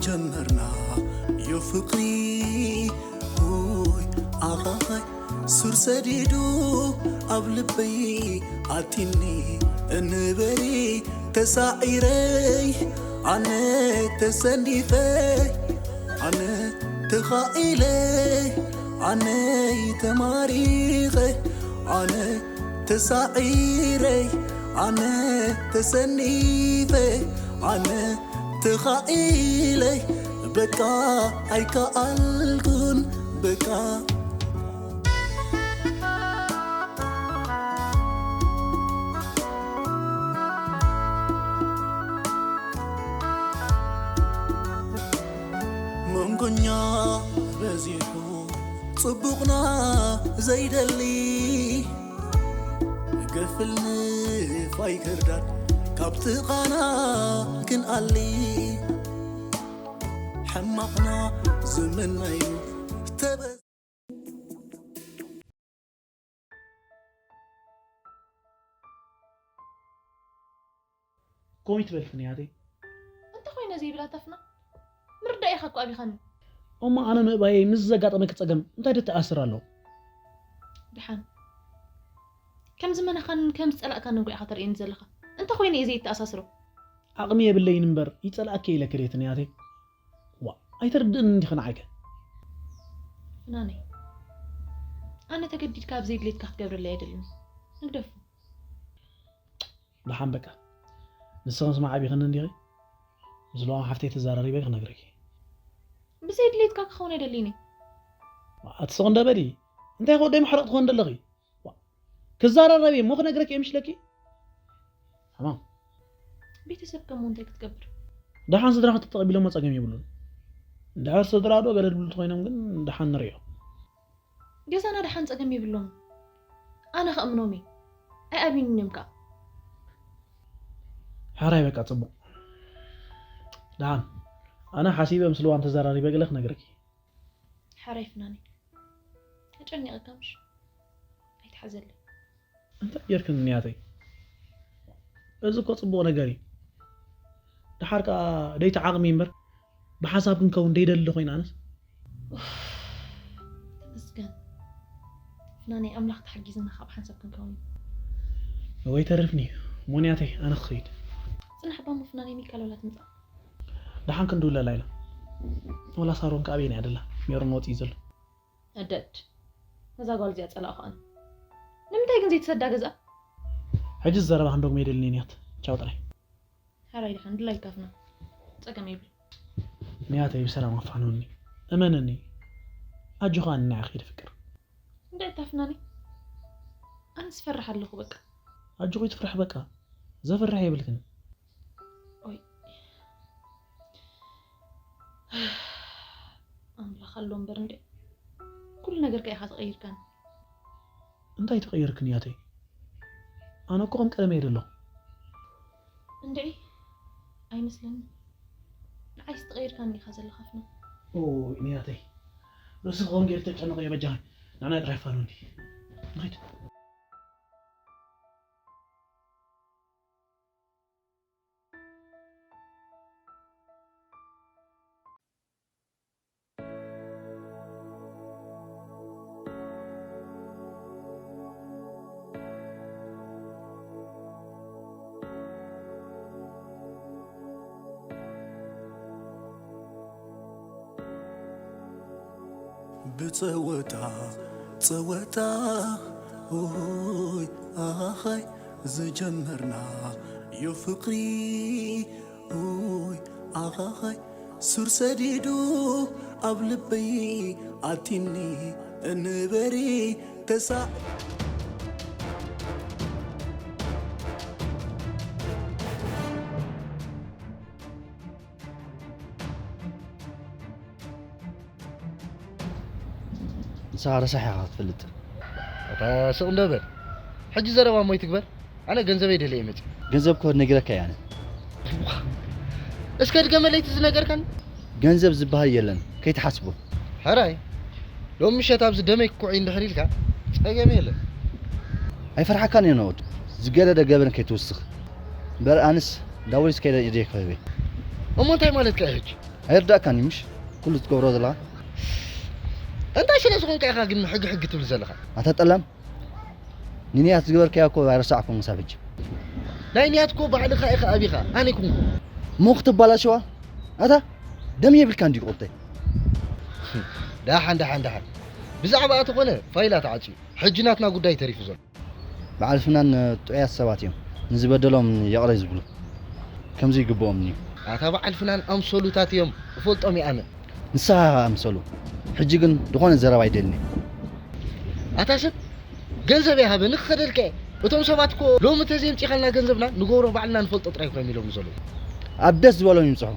ጀመርና ዮ ፍቕሪ ኡይ ኣኻኻይ ሱር ሰዲዱ ኣብ ልበይ ኣቲኒ እንበሪ ተሳዒረይ ኣነ ተሰኒፈ ኣነ ተኻኢለ ኣነ ተማሪኸ ኣነ ተሳዒረይ ኣነ ተሰኒፈ ኣነ ተኻኢለይ በቃ ኣይከኣልኩን በቃ መንጎኛ በዚሑ ጽቡቕና ዘይደሊ ገፍል ንፋይ ክርዳድ ካብ ጥቓና ክንኣሊ ሕማቕና ዝምነዩ ተበ ኮሚት በልትኒ ያተይ እንተ ኮይነ ዘይብላ ታፍና ምርዳእ ኢኻ እኮ ኣቢኻኒ እሞ ኣነ ምእባየይ ምስ ዘጋጠመኪ ጸገም እንታይ ደተኣስር ኣሎ ድሓን ከም ዝመነኻን ከም ዝጸላእካን እኮ ኢኻ ተርእየኒ ዘለኻ እንተ ኮይነ እየ ዘይተኣሳስሮ ዓቕሚ የብለይን እምበር ይጸላእኪ ኢለ ክሬት ንያተይ ዋ ኣይተርድእን እንዲኺ ንዓይከ ፍናነይ ኣነ ተገዲድካ ኣብ ዘይድሌትካ ክትገብረለይ ኣይደልን ንግደፎ ደሓን በቃ ንስኺ ምስ መዓቢኽኒ እንዲኺ ምስ ለዋም ሓፍተይ ተዘራሪበ ክነግረኪ ብዘይ ድሌትካ ክኸውን ኣይደልይኒ ኣቲ ስቕ እንደበሊ እንታይ ከወደይ መሕረቕ ትኾን ደለኺ ክዛራረብ እሞ ክነግረኪ እየ ምሽለኪ ተማም ቤተሰብ ከሞ እንታይ ክትገብር ደሓን ስድራኹም ተጠቐቢሎሞ ጸገም የብሉን እንድሕር ስድራ ዶ ገለ ድብሉ ተኾይኖም ግን ደሓን ንሪኦ ገዛና ደሓን ጸገም የብሎም ኣነ ከእምኖም እየ ኣይኣብዩንን እዮም ከዓ ሓራይ በቃ ጽቡቕ ደሓን ኣነ ሓሲበ ምስ ልዋም ተዘራሪበ ገለ ክነግረኪ ሓራይ ፍናኒ ኣጨኒቐካ ምሽ ኣይትሓዘለይ እንታይ ጌርክን ንያተይ እዚ እኮ ጽቡቕ ነገር እዩ ደሓር ከዓ ደይቲ ዓቕሚ እምበር ብሓንሳብ ክንከውን ደይደሊ ኮይና ኣነስ ተመስገን ፍናኒ ኣምላኽ ተሓጊዝና ካብ ሓንሳብ ክንከውን ወይ ተርፍኒ ሞንያተይ ኣነ ክኸይድ ጽናሕ ባሞ ፍናኒ ሚካል ወላ ትምጻእ ደሓን ክንድውለላ ኢና ወላ ሳሮን ከኣበየን እያ ደላ ሜሮን ወፂ እዩ ዘሎ ኣደድ ነዛ ጓል እዚኣ ጸላእኹ ኣነ ንምንታይ ግን ዘይትሰዳ ገዝኣ ሕጂ ዘረባ ክንደግሞ የደልኒ ንያት ቻው ጥራይ ሓራይ ድሓን ድላይካ ፍና ጸገም የብሉ ንያተይ ብሰላም ኣፋንወኒ እመነኒ ኣጆኻ ንናያ ከይድ ፍቅር እንታይ ታፍናኒ ኣነስ ፈርሕ ኣለኹ በቃ ኣጆኺ ትፍርሕ በቃ ዘፍርሕ የብልክን ኣምላኽ ኣሎ እምበር እንደ ኩሉ ነገርካ ኢኻ ተቐይርካኒ እንታይ ተቐይርክን ያተይ ኣነ እኮ ከም ቀደመ የደለኹ እንድዒ ኣይመስለኒ ንዓይስ ተቐይርካኒ ኢኻ ዘለኻ ፍና ንያተይ ርእሲ ክኸውን ገይሩ ተጨነቕ እየ በጃኻ ንዓና ጥራይ ፋኖኒ ንኸይድ ብጸወታ ጸወታ ኡይ ኣኻኻይ ዝጀመርና ዮ ፍቕሪ ኡይ ኣኻኻይ ሱር ሰዲዱ ኣብ ልበይ ኣቲኒ እንበሪ ተሳ ንስኻ ረሳሕ ኢኻ ክትፈልጥ እታ ስቕ እንዶ በል ሕጂ ዘረባ እሞ ይትግበር ኣነ ገንዘበይ ደልየ መፅ ገንዘብ ክወድ ነጊረካ እየ ኣነ እስከ ድገመለይ እቲ ዝነገርካኒ ገንዘብ ዝበሃል የለን ከይትሓስቦ ሕራይ ሎም ምሸት ኣብዚ ደመይ ክኩዕ እንድሕር ኢልካ ጸገም የለን ኣይፈርሓካን እየ ነወድ ዝገደደ ገበን ከይትውስኽ እምበር ኣንስ ዳውሪስ ከይደ ኢደይ ክህበይ እሞ እንታይ ማለትካ እዩ ሕጂ ኣይርዳእካን እዩ ምሽ? ኩሉ ትገብሮ ዘለኻ እንታይ ስለ ዝኾንካ ኢኻ ግን ሕጊ ሕጊ ትብል ዘለኻ? ኣታ ጠላም፣ ንንያት ዝገበርካዮ እኮ ኣይረሳዕኩን ክሳብ ሕጂ። ናይ ንያት እኮ ባዕልኻ ኢኻ ኣቢኻ፣ ኣነ ኣይኮንኩ። እሞ ክትባላሸዋ? ኣታ ደም የብልካ እንዲዩ ቁርተይ። ደሓን ደሓን ደሓን፣ ብዛዕባ ተኾነ ፋይላ ተዓፅዩ፣ ሕጂ ናትና ጉዳይ ተሪፉ ዘሎ። በዓል ፍናን ጥዑያት ሰባት እዮም፣ ንዝበደሎም ይቕረ ዝብሉ። ከምዚ ይግብኦም እዩ። ኣታ በዓል ፍናን ኣምሰሉታት እዮም፣ እፈልጦም እየ ኣነ። ንስኻ ኣምሰሉ። ሕጂ ግን ዝኾነ ዘረባ ኣይደልን። ኣታ ሰብ፣ ገንዘብ ይሃበ ንክኸደልካ እየ። እቶም ሰባት እኮ ሎሚ ተዘይምፂኻልና ገንዘብና ንገብሮ ባዕልና ንፈልጦ ጥራይ ኮይኖም ኢሎም ዘለዉ። ኣብ ደስ ዝበሎም ይምፅሑ።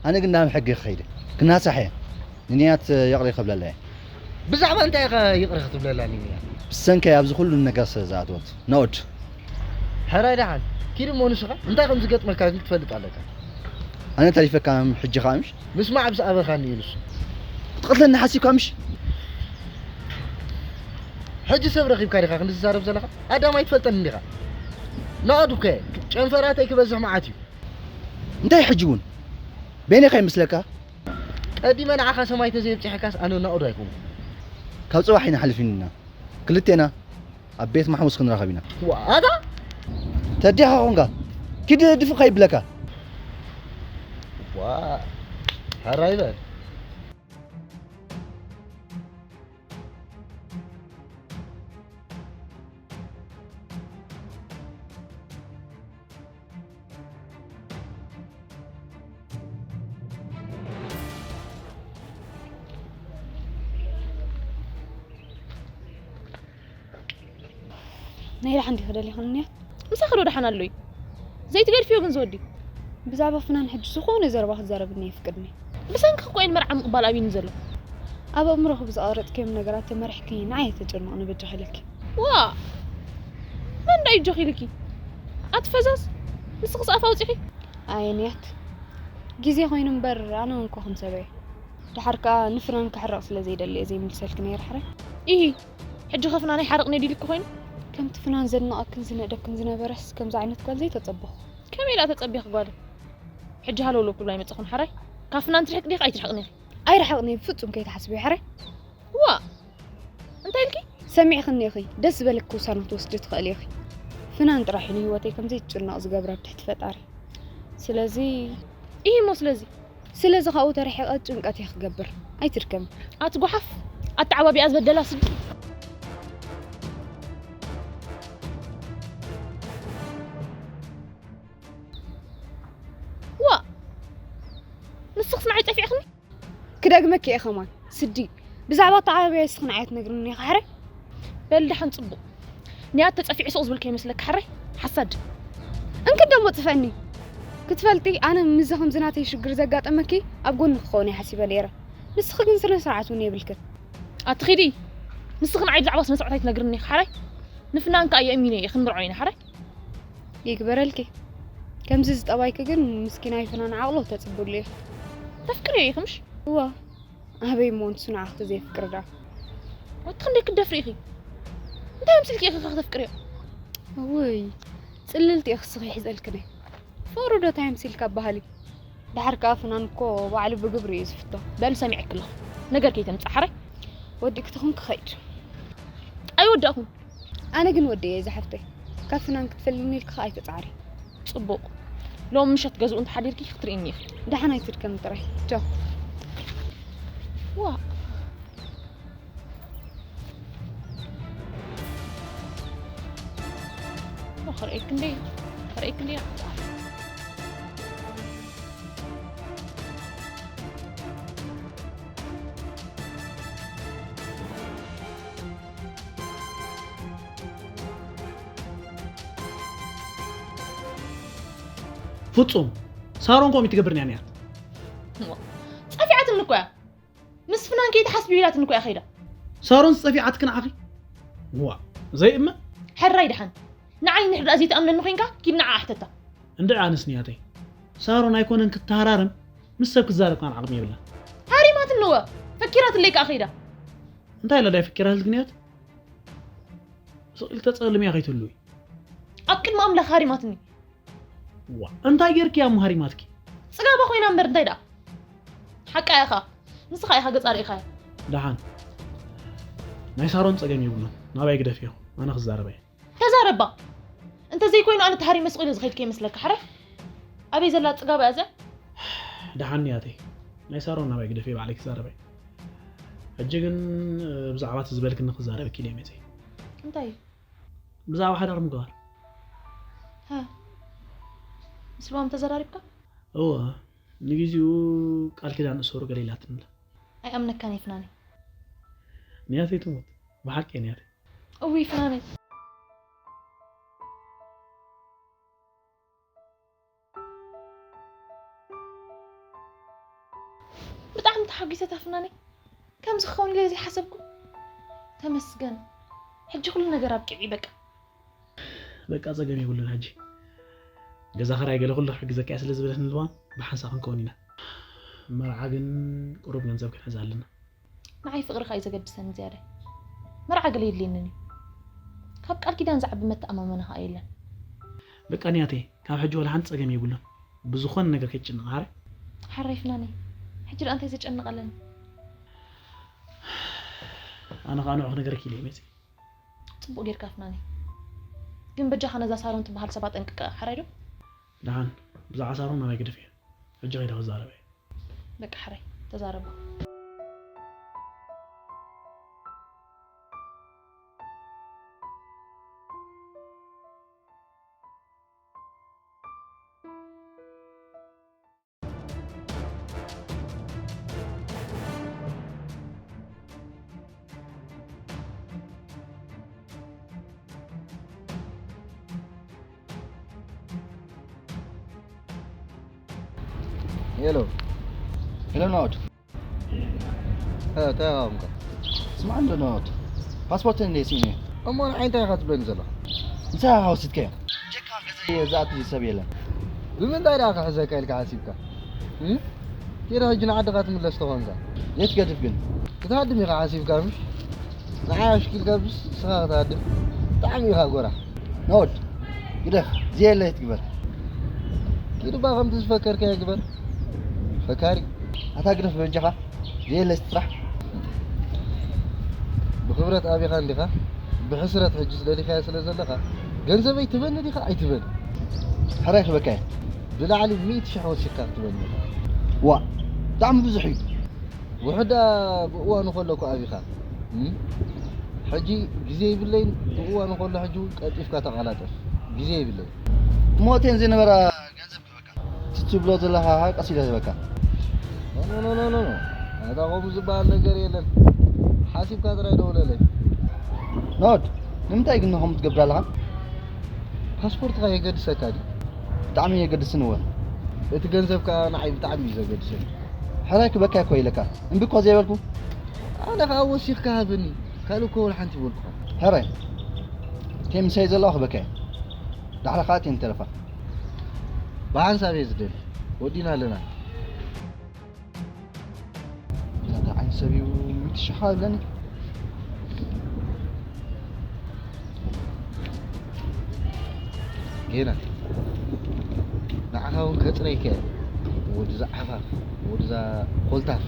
ኣነ ግን ናብ ሕጊ ክኸይደ ክናሳሕ እየ። ንንያት ይቕረ ክብለላ እየ። ብዛዕባ እንታይ ኢኻ ይቕረ ክትብለላ ንንያት? ብሰንከይ ኣብዚ ኩሉ ነገር ስለ ዝኣተወት። ናኦድ። ሕራይ ደሓን ኪድ እሞ ንስኻ እንታይ ከም ዝገጥመካ ግን ክትፈልጥ ኣለካ። ኣነ ተሪፈካ ሕጂ ኸኣ ምሽ? ምስማዕ ብዛዕባኻ ንዩ ንሱ። ክትቐትለኒ ሓሲብካ ምሽ? ሕጂ ሰብ ረኺብካ ዲኻ ክንዲ ትዛረብ ዘለኻ? ኣዳም ኣይትፈልጠን እንዲኻ። ናኦድ እኮ እየ። ጨንፈራተይ ክበዝሕ መዓት እዩ። እንታይ ሕጂ እውን? በይነይ ከይመስለካ? ቀዲመ ንዓኻ ሰማይ ተዘይብጺሐካስ ኣነ ናኦድ ኣይኮንኩ። ካብ ጽባሕ ኢና ሓሊፍና። ክልቴና ኣብ ቤት ማሕሙስ ክንራኸብ ኢና። ዋታ? ተዲኻ ኾንካ። ኪድ ድፍእ ከይብለካ። ዋ፣ ሕራይ በል። ናይ ደሓን ዲኺ ደሊኽንያ? ምሳኺ ዶ ደሓን ኣሎ እዩ? ዘይትገድፍዮ ግን ዝወዲ። ብዛዕባ ፍናን ሕጂ ዝኾነ ዘረባ ክዛረብኒ የፍቅድኒ። ብሰንኪ እኮ እየን መርዓ ምቕባል ኣብዩኒ ዘሎ። ኣብ ኣእምሮኺ ብዝቐረጽክዮም ነገራት ተመሪሕኪ ንዓይ ኣይተጨንቕኒ በጃኺ ኢለኪ። ዋ! መን ደኣ ይጆኺ ኢልኪ? ኣቲ ፈዛዝ፣ ንስኺስ ኣፍ ኣውጺኺ? ኣየንያት፣ ግዜ ኮይኑ እምበር ኣነ እውን እኮ ከም ሰብ እየ። ደሓር ከኣ ንፍናን ክሕረቕ ስለ ዘይደሊ እየ ዘይምልሰልኪ ነይረ ሕራይ። ኢሂ፣ ሕጂ ከ ፍናን ኣይሓርቕን እየ ዲልኪ ኮይኑ? ከምቲ ፍናን ዘድንቐክን ዝንእደክን ዝነበረስ ከምዚ ዓይነት ጓል ዘይተጸበኹ። ከመይ ኢላ ተጸቢኺ ጓል? ሕጂ ሃለውለው ክትብላ ኣይመጸኹን ሓራይ። ካብ ፍናን ትርሕቂ ዲኺ ኣይትርሕቅን ኢኺ? ኣይርሕቕን እየ ብፍጹም ከይትሓስቢ ሓራይ። ዋ! እንታይ ኢልኪ? ሰሚዕክኒ ኢኺ። ደስ ዝበለኪ ውሳነ ክትወስዲ ትኽእሊ ኢኺ። ፍናን ጥራሕ እዩ ንህይወተይ ከም ዘይትጭነቕ ዝገብራ ብትሕቲ ፈጣሪ። ስለዚ ኢሂ እሞ ስለዚ? ስለዚ ካብኡ ተርሒቐ ጭንቀት እየ ክገብር። ኣይትድከሚ። ኣቲ ጓሓፍ! ኣተዓባቢኣ ዝበደላ ስዲ። ዋ! ንስኽስ ንዓይ ጸፊዕኽኒ? ክደግመኪ እየ ከማን። ስዲ፣ ብዛዕባ ኣተዓባቢያ እስኺ ንዓይ ኣይትነግርኒ ኢኺ ሕራይ? በል ደሓን ጽቡቕ። ንያት ተጸፊዑ ስቕ ዝብል ከይመስለካ ሕራይ? ሓሳድ። እንክዲ ደሞ ጽፈኒ። ክትፈልጢ፣ ኣነ ምስዚ ከምዚ ናተይ ሽግር ዘጋጠመኪ ኣብ ጎኒ ክኸውን እየ ሓሲበ ነይረ። ንስኺ ግን ስነ ስርዓት እውን የብልክን። ኣቲ ኺዲ። ንስኺ ንዓይ ብዛዕባ ስነ ስርዓት ኣይትነግርኒ ኢኺ ሓራይ? ንፍናን ከኣ የእሚኖ እየ፣ ክንምርዖ ኢና ሓራይ? ይግበረልኪ። ከምዚ ዝጠባይኪ ግን ምስኪናይ ፍናን ዓቕሎ ተጽብሉ ኢኺ። ተፍቅርዮ ኢኺ ምሽ? እዋ፣ ኣበይ እሞ ንሱ ንዓኺ ዘይፍቅር ደኣ? ወቲ ክንደይ ክትደፍሪ ኢኺ? እንታይ ኣምሲልኪ ኢኺ ከተፍቅርዮ? እውይ፣ ጽልልቲ ኢኺ እስኺ ይሕዘልክነ። ፍቕሪ ዶ እንታይ ኣምሲልካ በሃሊ? ደሓር ከኣ ፍናን እኮ ባዕሉ ብግብሪ እዩ ዝፍቶ። በል ሰሚዐኪ ኣለኹ። ነገር ከይተምጽእ ሓራይ። ወዲእኪ ተኾንኪ ከይድ። ኣይወዳእኹን። ኣነ ግን ወዲኤ እየ ዝሓፍተይ። ካብ ፍናን ክትፈልኒ ኢልኪ ከኣ ኣይትጽዓሪ። ጽቡቕ። ሎም ምሸት ገዝኡ እንተሓዲርኪ ክትርእይኒ ኢኺ። ደሓን ኣይትድከሚ ጥራይ። ቻው። ዋ። ዋ፣ ክርእየኪ እንደ፣ ክርእየኪ እንደ። ፍጹም፣ ሳሮን ከምኡ ትገብር እያ ነይራ። እሞ፣ ጸፊዓትኒ እኮ እያ። ምስ ፍናን ከይትሓስቢ ኢላትኒ እኮ እያ ከይዳ። ሳሮን ጸፊዓትኪ ንዓኺ? ዋ፣ ዘይእመን። ሕራይ ደሓን። ንዓይ ንሕዳእ ዘይትኣምነኒ ኮይንካ፣ ኪድ ንዓኣ ሕተታ። እንድዒ ኣነስ ንያተይ። ሳሮን ኣይኮነን ክትተሃራረም፣ ምስ ሰብ ክትዛረብ ከማን ዓቕሚ የብላን። ሃሪማትኒ እወ፣ ፈኪራትለይ ከኣ ከይዳ። እንታይ ኢላ ድያ ፈኪራትልኪ ንያት? ስቕ ኢልኪ ተጸልምያ ከይትህልዊ። ኣብ ቅድሚ ኣምላኽ ሃሪማትኒ። ዋ፣ እንታይ ጌርኪ እያ እሞ ሃሪማትኪ? ጽጋባ ኮይና እምበር እንታይ ደኣ? ሓቃ ኢኻ። ንስኻ ኢኻ ገጻ ርኢኻዮ። ደሓን። ናይ ሳሮን ጸገም የብሉን። ናባይ ግደፍዮ። ኣነ ክዛረበ እየ። ተዛረባ። እንተዘይኮይኑ ኣነ ተሃሪመ ስቕ ኢለ ዝኸይድ ከይመስለካ። ሕራይ ኣበይ ዘላ ጽጋብ እያ እዚኣ? ደሓን ያተይ። ናይ ሳሮን ናባይ ግደፍዮ፣ ባዕለይ ክዛረበ እየ። ሕጂ ግን ብዛዕባ እቲ ዝበልክኒ ክዛረበኪ ኢለ መፅየ። እንታይ እዩ? ብዛዕባ ሓዳር ምግባር። ሃ፣ ምስ ልባም ተዘራሪብካ? እወ፣ ንግዜኡ ቃል ኪዳን እሰሩ ገለ ኢላትኒ ኣላ። ኣይኣምነካን እየ ፍናነይ። ንያተይ ትሙት፣ ብሓቂ እየ ንያተይ። እውይ ፍናነይ። ብጣዕሚ ተሓጒሰ ኣፍናነይ። ከምዚ ክኸውን ኢለ ዘይሓሰብኩ። ተመስገን። ሕጂ ኩሉ ነገር ኣብቂዑ በቃ። በቃ ጸገም የብሉን ሕጂ። ገዛ ኽራይ ገለ ኩሉ ክሕግዘካ እየ ስለ ዝበለትኒ ልባም ብሓንሳእ ክንከውን ኢና። መርዓ ግን ቁሩብ ገንዘብ ክንሕዝ ኣለና። ንዓይ ፍቕርኻ እዩ ዘገድሰኒ ዝያዳ። መርዓ ገለ የድልየንን እዩ። ካብ ቃል ኪዳን ዝዓቢ መተኣማመኒ ኸኣ የለን። በቃ ንያተይ፣ ካብ ሕጂ ዋላ ሓንቲ ጸገም የብሉን። ብዝኾነ ነገር ከይትጭነቕ ሓራይ። ሓራይ ፍናነይ፣ ሕጂ ደኣ እንታይ ዘጨንቕ ኣለኒ? ኣነ ኸኣ ንዑ ክነግረኪ ኢለ እየ መጺእ። ጽቡቕ ጌርካ ፍናነይ። ግን በጃኻ ነዛ ሳሮን ትበሃል ሰብ ኣጠንቅቃ፣ ሓራይ ዶ? ደሓን፣ ብዛዕባ ሳሮን ናባይ ግደፍዮ። ሕጂ ከይደ ክዛረብ እየ። በቃ ሕራይ፣ ተዛረቡ። ሄሎ። ሄሎ ናኦድ። እ፣ እንታይ ኢኻ ኾንካ? ስማዕ እንዶ ናኦድ። ፓስፖርት እንዴ ሲኒ? እሞ ንዓይ እንታይ ኢኻ ትብለኒ ዘለኻ? ምሳኻ ወሲድካዮ? ጀካ ገዛይ ዝኣቱ ሰብ የለን። ብምንታይ ደኣ ክሕዘካ ኢልካ ሓሲብካ? እም? ኪድ ሕጂ ንዓድኻ ትምለስ ተኾንካ። የት ገድፍ ግን? ክትሃድም ኢኻ ሓሲብካ ምሽ? ንዓይ ኣሽኪልካ ብስ-፣ ንስኻ ክትሃድም? ብጣዕሚ ኢኻ ጎራሕ። ናኦድ፣ ግደፍ፣ ዝየለ ትግበር። ኪድ እባ ከምቲ ዝፈከርካዮ ግበር። ፈካሪ፣ ኣታ ግደፍ በጃኻ፣ ዝየለ ስራሕ። ብኽብረት ኣቢኻ እንዲኻ፣ ብሕስረት ሕጂ ዝደሊኻዮ ስለ ዘለኻ፣ ገንዘበይ ትበኒ ዲኻ ኣይትበኒ? ሕራይ ክበካ እየ። ብላዕሊ ሚእቲ ሽሕ ወሲኽካ ክትበኒ ኢኻ። ዋእ፣ ብጣዕሚ ብዙሕ እዩ። ውሑዳ ብእዋኑ ከሎ እኮ ኣቢኻ። እም? ሕጂ ግዜ ይብለይን፣ ብእዋኑ ከሎ ሕጂ እውን ቀልጢፍካ ተቐላጠፍ። ግዜ ይብለይን። ሞቴን ዝነበራ ገንዘብ ክህበካ። እቲ ትብሎ ዘለኻ ቀስ ኢለ ህበካ። ኖ፣ ኖ፣ ኖ፣ ኖ፣ ኖ። ኣታ ከምኡ ዝበሃል ነገር የለን። ሓሲብካ ጥራይ ደውለለይ። ናኦድ፣ ንምንታይ ግን ከምኡ ትገብር ኣለኻ? ፓስፖርትኻ የገድሰካ ድዩ? ብጣዕሚ የገድስኒ እወ። እቲ ገንዘብ ከኣ ንዓይ ብጣዕሚ እዩ ዘገድሰኒ። ሕራይ ክበካ እኮ ኢለካ። እምቢ እኮ ዘይበልኩ። ኣነ ከኣ ወሲኽካ ሃበኒ። ካልእ እኮ ወላ ሓንቲ ይበልኩኻ። ሕራይ። እተን ምሳይ ዘለዋ ክበካ እየ። ዳሕራ ከኣ እተን ተረፋ። ብሓንሳብ እየ ዝደሊ። ወዲና ኣለና። እንታይ ዓይነት ሰብ እዩ ሚእቲ ሽሕ ይብለኒ? ጌና ንዓኻ እውን ከጽረይከ ወድዛ ዓፋፍ፣ ወድዛ ኮልታፍ።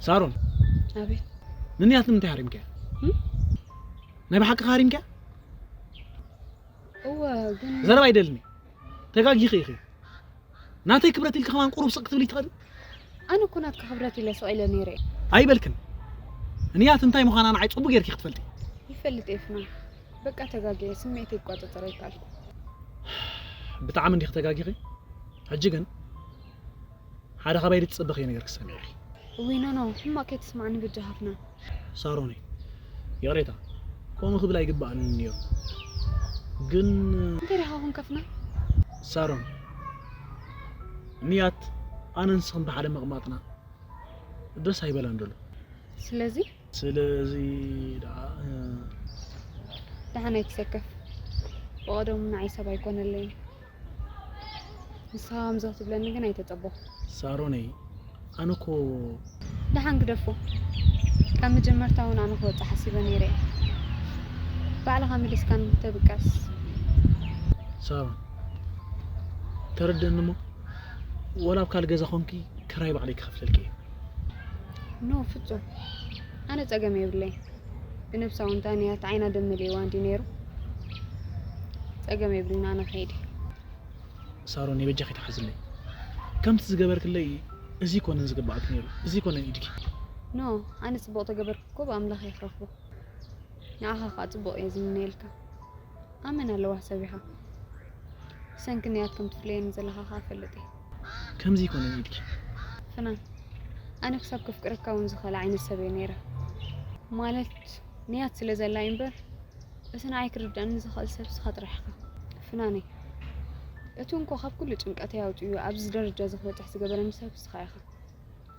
ሳሮን። ኣቤት። ንንያት ንምንታይ ሃሪምካያ? እም? ናይ ብሓቂ ሃሪምካያ? እወ፣ ግን ዘረባ ኣይደልን። ተጋጊኺ ኢኺ። ናተይ ክብረት ኢልኪ ከማን ቁሩብ ስቕ ክትብሊ ትኽእሊ? ኣነ እኮ ናትካ ክብረት ኢለ ስቕ ኢለ ነይረ እየ። ኣይበልክን። ንያት እንታይ ምዃና ንዓይ ጽቡቕ ጌርኪ ክትፈልጢ። ይፈልጥ እየ ፍናን። በቃ ተጋግየ፣ ስምዒተይ ክቆጻጸር ኣይከኣልኩ። ብጣዕሚ እንዲኺ ተጋጊኺ። ሕጂ ግን ሓደ ካባይ ዝጸበኽዮ ነገር ክሰምዕ ኢኺ። እውይ፣ ኖ፣ ኖ፣ ሕማቕ ከይትስማዕኒ በጃኻ ፍናን። ሳሮነይ፣ ይቕሬታ፣ ከምኡ ክብል ኣይግባእንን ነይሩ። ግን እንታይ ዲኻ ኮንካ ፍናን? ሳሮን፣ ንያት ኣነ ንስኽን ብሓደ ምቕማጥና ደስ ኣይበላን ደሎ። ስለዚ ስለዚ ደኣ፣ እ፣ ደሓን ኣይትሰከፍ። ብቐደሙ ንዓይ ሰብ ኣይኮነለይን። ንስኻ ከምዚ ክትብለኒ ግን ኣይተጸበኹ። ሳሮነይ፣ ኣነ እኮ ደሓን ግደፎ። ካብ መጀመርታ እውን ኣነ ክወጽእ ሓሲበ ነይረ እየ። ባዕልኻ መሊስካን ተብቀስ። ሳሮን፣ ተረድእኒ እሞ፣ ወላ ኣብ ካልእ ገዛ ኾንኪ ክራይ ባዕለይ ክኸፍለልኪ እየ። ኖ፣ ፍጹም። ኣነ ጸገም የብለይ። ብነብሳ እውን እታ ንያት ዓይና ደም መሊእዋ እንዲ ነይሩ። ጸገም የብልን፣ ኣነ ከይዲ። ሳሮን፣ በጃኺ ተሓዝለይ። ከምቲ ዝገበርክለይ እዚ ኮነን ዝግባኣኪ ነይሩ፣ እዚ ኮነን ኢድኪ። ኖ፣ ኣነ ጽቡቕ ተገበርኩ እኮ ብኣምላኽ እየ ክረኽቦ። ንዓኻ ኸኣ ጽቡቕ እየ ዝምነየልካ። ኣመን ኣለዋ ሰብ ኢኻ። ብሰንኪ ንያት ከም ትፍለየኒ ዘለኻ ኸኣ እፈልጥ እየ። ከምዚ ይኮነን ኢልኪ። ፍናን፣ ኣነ ክሳብ ከፍቅረካ እውን ዝኽእል ዓይነት ሰብ እየ ነይረ። ማለት ንያት ስለ ዘላ እዩ እምበር፣ እቲ ንዓይ ክርድኣኒ ዝኽእል ሰብ ንስኻ ጥራሕ ኢኻ። ፍናነይ፣ እቲ እንኮ ካብ ኩሉ ጭንቀተይ ኣውጺኡ ኣብዚ ደረጃ እዚ ክበጽሕ ዝገበረኒ ሰብ ንስኻ ኢኻ።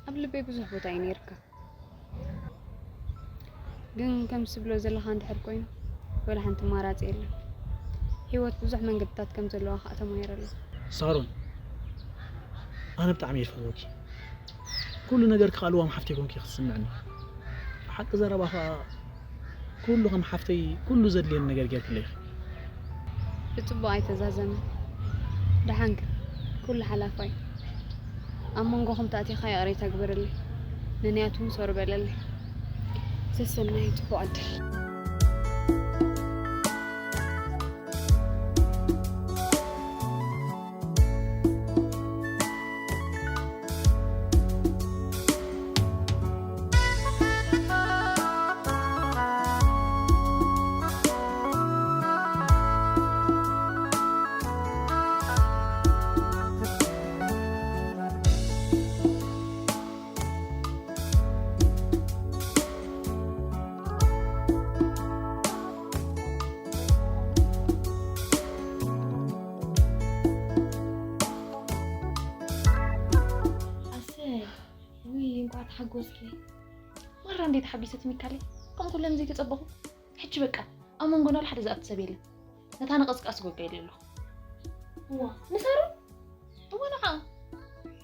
ኣብ ልበይ ብዙሕ ቦታ እዩ ነይርካ። ግን ከም ትብሎ ዘለኻ እንድሕር ኮይኑ፣ ወላ ሓንቲ ኣማራጺ የለን። ህይወት ብዙሕ መንገድታት ከም ዘለዋ ኸኣ ተማሂረ ኣለኹ። ሳሮን፣ ኣነ ብጣዕሚ እየ ዝፈትወኪ። ኩሉ ነገር ክኣልዋም ሓፍተይ ኮንኪ ክትስምዕኒ። ሓቂ ዘረባ ኸኣ ኩሉ ከም ሓፍተይ ኩሉ ዘድልየኒ ነገር ጌርክለይ ኢኺ። ብጽቡቕ ኣይተዛዘመን። ደሓን ግን ኩሉ ሓላፋይ። ኣብ መንጎኹም ተኣቲኻ ይቕሬታ ግበረለይ። ንንያት እውን ሶሪ በለለይ። ሰሰናዩ ጽቡቕ ዕድል። ኣሰይ፣ ውይ፣ እንኳዕ ተሓጎስኪ። ማራ እንዴት ሓቢሰት ሚካለይ፣ ከም ኩለን ዘይተጸበኹ። ሕጂ በቃ፣ ኣብ መንጎና ሓደ ዝኣቱ ሰብ የለን። ነታ ነቐዝቃዝ ጎጋ ኢለ ኣለኹ። እዋ፣ ንሳሮን? እዋ፣ ንዓ።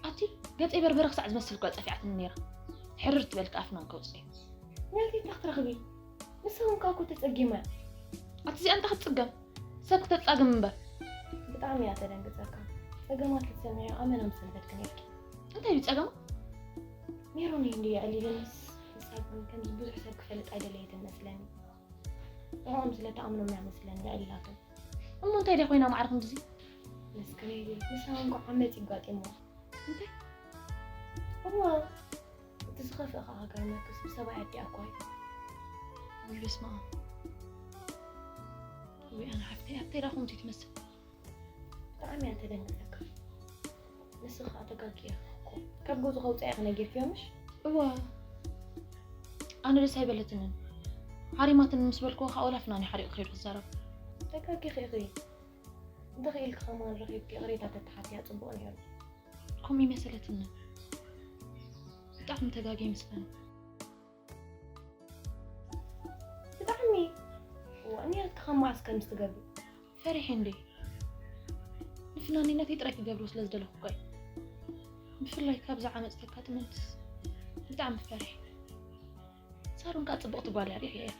ኣቲ፣ ገጸይ በርበረ ክሳዕ ዝመስል እኳ ጸፊዓትኒ ነይራ። ሕርር ትበልካ ኣፍናን ከውጽእ። ናተይ እንታይ ክትረኽቢ? ንሳ እውን ከኣ እኮ ተጸጊማ እያ። ኣቲ፣ እዚኣ እንታይ ክትጽገም? ሰብ ክተጻግም እምበር። ብጣዕሚ እያ ተደንግጸካ። ጸገማት ክትሰምዒ ኣመና ምሰንበድኪ ነይርኪ። እንታይ እዩ ጸገማ? ሜሮን እዩ እንድዩ የዕሊለንስ፣ ንሳ ግን ከምዚ ብዙሕ ሰብ ክፈልጥ ኣይደለየትን መስለኒ። ንዕኦም ስለ ትኣምኖም እያ መስለኒ የዕሊላቶም። እሞ እንታይ ድያ ኮይና ማዕረ ክንድዚ? መስክረይለይ፣ ንሳ እውን እኮ ዓመጽ እዩ ኣጋጢምዋ። እንታይ? እዋ፣ እቲ ዝኸፍአ ኸዓ ክገርመክስ ብሰብኣይ ኣዲኣ እኮ እዩ። ውይ በስመ ኣብ። ውይ ኣነ ሓፍተይ፣ ሓፍተይ ደኣ ከምኡ ትመስል። ብጣዕሚ እያ ተደንግጸካ። ንስኺ ኸኣ ተጋግየ እኮ። ካብ ገዝኡ ከውጽኣ ኢኺ ነጊርክዮ ምሽ? እዋ። ኣነ ደስ ኣይበለትንን። ሓሪማትኒ ምስ በልክዎ ኸኣ ወላ ፍናን እዩ ሓሪቑ ከይዱ ክዛረብ። ተጋጊኺ ኢኺ። እንተኽኢልኪ ከማን ረኺብኪ ይቕሬታ ተተሓትያ ጽቡቕ ነይሩ። ከምኡ ይመሰለትኒ። ብጣዕሚ ተጋግየ ይመስለኒ። ብጣዕሚ። እዋ፣ ንያት ካብ መዓስ ከምዚ ትገብሪ? ፈሪሐ እንዴ? ንፍናነይ ናተይ ጥራይ ክገብሮ ስለ ዝደለኹ እኮ እየ። ብፍላይ ካብዛ ዓመጽ ተጋጥመንስ ብጣዕሚ ፈሪሐ። ሳሮን ከኣ ጽብቕቲ ጓል እያ፣ ሪኤያ እየ።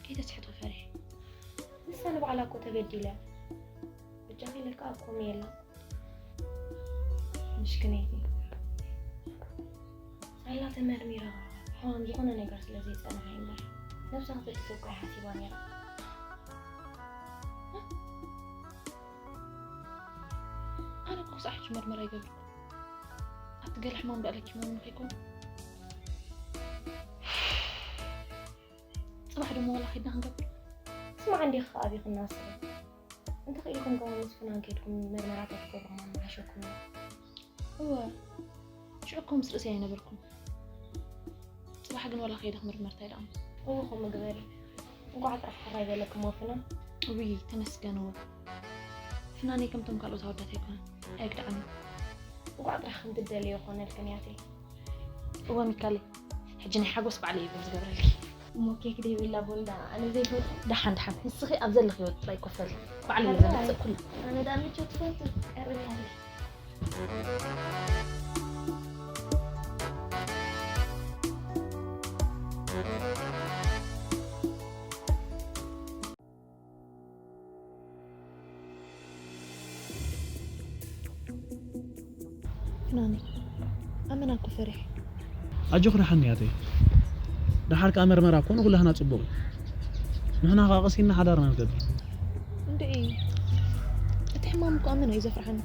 ከይተስሕቶ ፈሪሐ። ንሳ ንባዕላ እኮ ተበዲላ እያ። በጃኺ ኢለካ እኮ ሜላ። ምሽክነይቲ። ሳላ ተመርሚራ ሕማም ዝኾነ ነገር ስለ ዘይጸንሓ እዩ እምበር፣ ነብሳ ክተጥፍእ እኮ እያ ሓሲባ ነይራ። ኣነ እኮ ክሳዕ ሕጂ መርመራ ኣይገበርኩ። ኣብቲ ገለ ሕማም ደኣ ለኪሞምኒ ከይኮኑ። ጽባሕ ደሞ ዋላ ኸይድና ክንገብር። ስማዕ እንዲኺ ከኣ ኣቢኺ እናስኺ። እንተኽኢልኩም ከኣ ምስ ፍናን ከይድኩም መርመራታት ትገብሩ ምሓሸኩም እዩ። እወ፣ ሽዑ እኮ ምስ ርእሰይ ኣይነበርኩን። ጽባሕ ግን ዋላ ከይደ ክምርመር እንታይ ደኣ። እወ፣ ከምኡ ግበሪ። እንቋዕ ጥራሕ ሕራይ በለክሞ ፍናን። ውይ፣ ተመስገን እወ። ፍናነይ ከምቶም ካልኦት ኣወዳት ኣይኮነን። ኣየግድዓኒ። እንኳዕ ጥራሕ ከም ትደልዮ ኮነልክን ያተይ። እወ ሚካለይ፣ ሕጂ ናይ ሓጎስ በዓል እየ ዝገብረልኪ። እሞ ኬክ ደይብላ ቦንዳ ኣነ ዘይፈቱ። ደሓን ደሓን፣ ንስኺ ኣብ ዘለኽዮ ጥራይ ኮፍ በሊ። በዓል እየ ዘምጽእ ኩሉ። ኣነ ደኣ ምቾት ትፈቱ ቀርብ ያለ። ፍናኒ፣ ኣመና እኮ ፈሪሐ። ኣጆኺ ደሓን ያተይ። ደሓር ከኣ መርመራ እኮ ንኹላህና ጽቡቕ እዩ። ንሕና ከኣ ቀሲና ሓዳርና ንገብር። እንድዒ፣ እቲ ሕማም እኮ ኣመና እዩ ዘፍርሓኒ።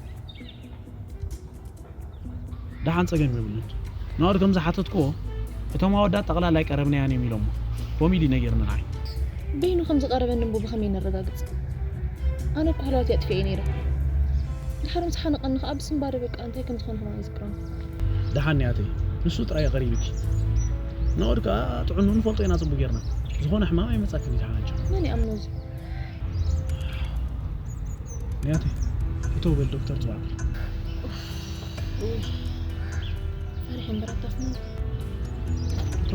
ደሓን ጸገም የብሉን። ናኦድ ከም ዝሓተትክዎ፣ እቶም ኣወዳት ጠቕላላ ኣይቀረብናያን እዮም ኢሎሞ። ኮሚዲ ነጊርኒ ንዓይ። በይኑ ከም ዝቐረበኒ እሞ ብኸመይ ነረጋግጽ? ኣነ እኮ ሃለዋት ኣጥፊኤ ነይረ። ድሓር ምስ ሓነቐኒ ኸኣ ብስንባደ በቃ እንታይ ከም ዝኾነ ኸማን ኣይዝክሮን። ደሓን ያተይ፣ ንሱ ጥራይ እዩ ቀሪብኪ። ናኦድ ከኣ ጥዕንኡ ንፈልጦ ኢና ጽቡቕ ጌርና። ዝኾነ ሕማም ኣይመጻክን እዩ ደሓን ኣጆኺ። መን ይኣምኖ እዚ? ያተይ፣ እቶ በል ዶክተር ጽዋዕ። ውይ፣ ፈሪሐ እምበር ኣታፍና። እቶ።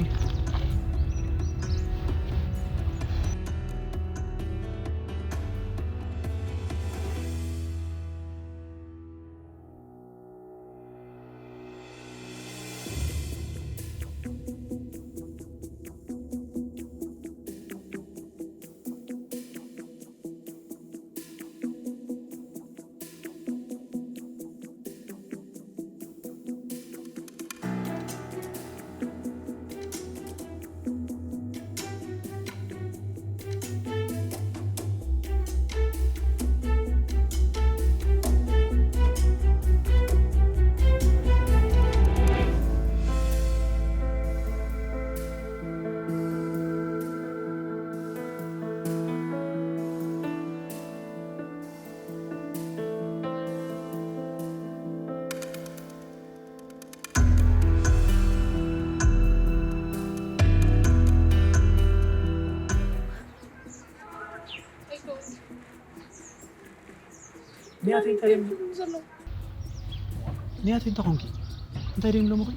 ንያተይ እንታይ ደም ዘሎ? ንያተይ እንታይ ኾንኪ? እንታይ ደም ሎምኺ?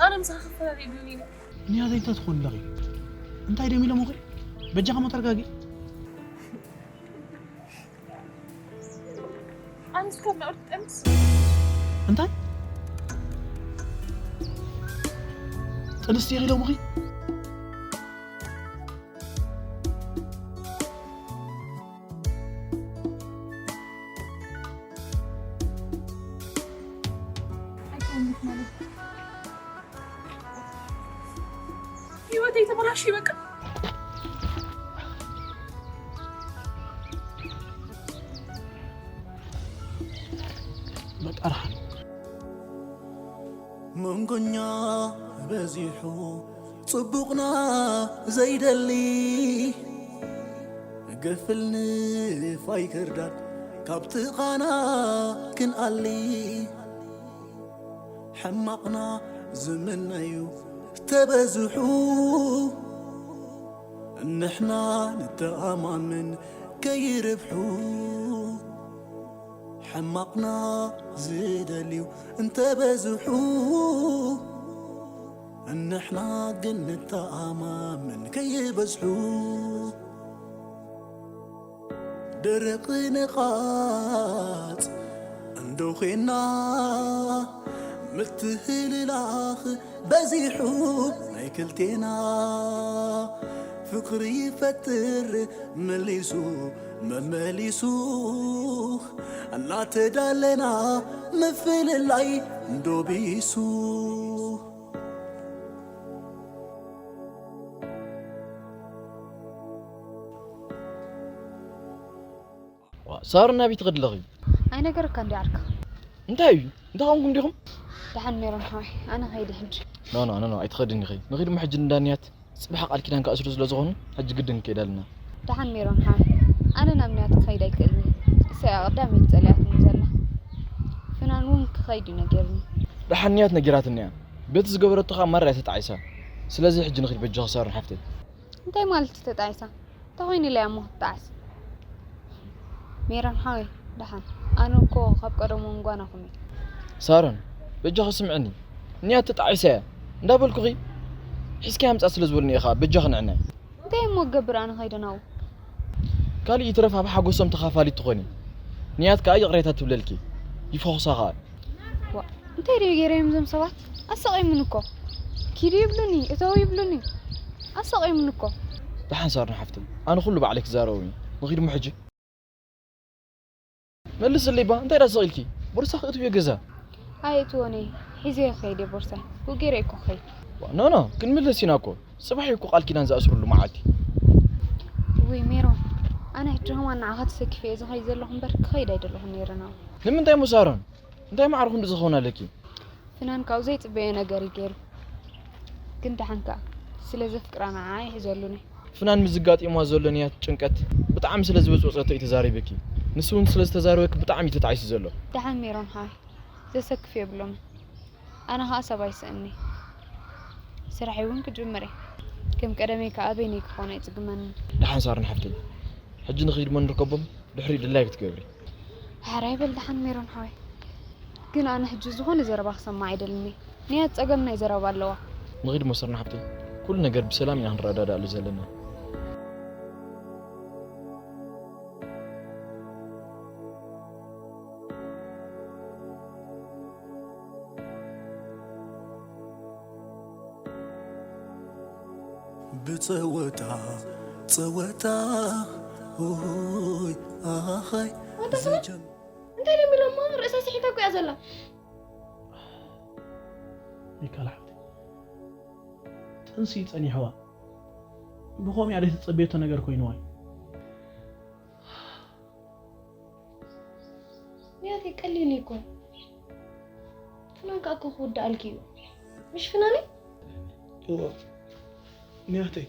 ኣነ ምሳኻ ክፈላለ ይብሉኒ ኢና። ንያተይ እንታይ ትኾን ኣለኺ? እንታይ ደም ኢሎምኺ? በጃኻ ሞ ተረጋጊ። ኣነስ ካብ ነውሪ ጥንስ። እንታይ? ጥንስ ኢኺ ኢሎምኺ? ኣይኮንሽ ማለት። ህይወተይ ተበላሽ በቃ። በቃ ደሓን። መንጎኛ በዚሑ ጽቡቕና ዘይደሊ፣ ግፍል ንፋይ ክርዳድ ካብ ጥቓና ክንኣሊ፣ ሕማቕና ዝምነዩ ተበዝሑ፣ ንሕና ንተኣማመን ከይርብሑ። ሕማቕና ዝደልዩ እንተበዝሑ፣ ንሕና ግን ንተኣማመን ከይበዝሑ። ደረቕ ነቓጽ እንዶ ዄንና፣ ምትህልላኽ በዚሑ ናይ ክልቴና። ፍቕሪ ይፈጥር መሊሱ መመሊሱ፣ እናተዳለና ምፍልላይ እንዶ ቢሱ። ዋ፣ ሳሮን ናበይ ትኸዲ ኣለኺ? ኣይነገረካ እንዲ ዓርካ። እንታይ እዩ? እንታይ ኾንኩም ዲኹም? ደሓን ሜሮን ሓወይ፣ ኣነ ኸይደ ሕጂ። ኖ፣ ኖ፣ ኖ፣ ኖ፣ ኣይትኸድን ኢኺ። ንኺድ እሞ ሕጂ እንዳንያት ጽባሕ ቃል ኪዳን ክኣስሩ ስለ ዝኾኑ፣ ሕጂ ግድን ክንከይድ ኣለና። ደሓን ሜሮን ሓወይ። ኣነ ናብ ንያት ክኸይድ ኣይክእልን። እሳ እያ ቀዳመይቲ ጸሊኣትኒ ዘላ። ፍናን እውን ክኸይድ እዩ ነጊሩኒ። ደሓን ንያት ነጊራትኒ እያ። በቲ ዝገበረቶ ኸኣ ማራ እያ ተጣዒሳ። ስለዚ ሕጂ ንኺድ በጃኺ ሳሮን ሓፍተይ። እንታይ ማለት እዩ ተጣዒሳ? እንታይ ኮይኑ ኢላ እያ እሞ ክትጣዓስ? ሜሮን ሓወይ፣ ደሓን። ኣነ እኮ ካብ ቀደሙ ጓናኹም እየ። ሳሮን፣ በጃኺ ስምዕኒ። ንያት ተጣዒሳ እያ እንዳበልኩኺ፣ ሒዝኪ ኣምጻ ስለ ዝበሉኒ እየ ኸኣ በጃኺ ንዕናይ። እንታይ እሞ ክገብር ኣነ ከይደ ናብኡ? ካልእ ይትረፍ ኣብ ሓጎሶም ተኻፋሊት ትኾኒ። ንያት ከኣ ይቕሬታ ትብለልኪ። ይፈኹሳ ኸኣ። ዋ፣ እንታይ ድዩ ገይረዮም እዞም ሰባት? ኣሳቒሙኒ እኮ። ኪዱ ይብሉኒ፣ እተው ይብሉኒ። ኣሳቒሙኒ እኮ። ደሓን ሳሮን ሓፍተይ፣ ኣነ ኩሉ ባዕለይ ክዛረቦም እየ። ንኺድ እሞ ሕጂ። መልስለይ እባ፣ እንታይ ደኣ ስቕ ኢልኪ? ቦርሳ ክእትውዮ ገዛ። ኣየእትዎን እየ፣ ሒዘዮ ክኸይድ እየ ቦርሳይ። ብኡ ገይረ እኮ ክኸይድ። ዋ፣ ኖ፣ ኖ፣ ክንምለስ ኢና እኮ። ጽባሕ እዩ እኮ ቃል ኪዳን ዝኣስርሉ መዓልቲ። ውይ ሜሮን፣ ኣነ ሕጂ ከማን ንዓኻ ተሰኪፈ እየ ዝኸይድ ዘለኹ እምበር ክኸይድ ኣይደለኹን ነይረ ናብኡ። ንምንታይ እሞ ሳሮን? እንታይ ማዕረ ክንድኡ ዝኸውን ኣለኪ? ፍናን ካብኡ ዘይጽበዮ ነገር እዩ ገይሩ። ግን ደሓን ከኣ ስለ ዘፍቅራ ንዓኣ ይሕዘሉኒ። ፍናን ምስ ዝጋጢምዋ ዘሎ ንያት ጭንቀት ብጣዕሚ ስለ ዝወጽወጸቶ እዩ ተዛሪብኪ። ንሱ እውን ስለ ዝተዛረበኪ ብጣዕሚ እዩ ተጣዒሱ ዘሎ። ደሓን ሜሮን ሓወይ፣ ዘሰክፍ የብሎምን። ኣነ ኸኣ ሰብ ኣይስእንኒ። ስራሐይ እውን ክጅምር እየ። ከም ቀደመይ ከኣ በይነይ ክኾን ኣይጽግመንን። ደሓን ሳሮን ሓፍተይ፣ ሕጂ ንኺድ እሞ ንርከቦም፣ ድሕሪኡ ድላይኪ ክትገብሪ። ሕራይ በል ደሓን ሜሮን ሓወይ። ግን ኣነ ሕጂ ዝኾነ ዘረባ ክሰምዕ ኣይደልን እየ። ንያት ጸገም ናይ ዘረባ ኣለዋ። ንኺድ እሞ ሳሮን ሓፍተይ፣ ኩሉ ነገር ብሰላም ኢና ክንረዳዳእሉ ዘለና። ብጸወታ ጸወታ ሆይ ኣኻይ ኣታ ስለ ዝጀም- እንታይ ደሚሎማ ርእሳ ስሒታ እኮ እያ ዘላ። ሚካል ሓፍቲ፣ ጥንሲ ጸኒሕዋ። ብኸምኡ እያ ዘይተጸበየቶ ነገር ኮይንዋ እዩ። ንያተይ ቀሊል እዩ እኮ። ፍናን ከኣ እኮ ክውድኣልኪ እዩ። ምሽ ፍናነይ? እወ። ንያተይ።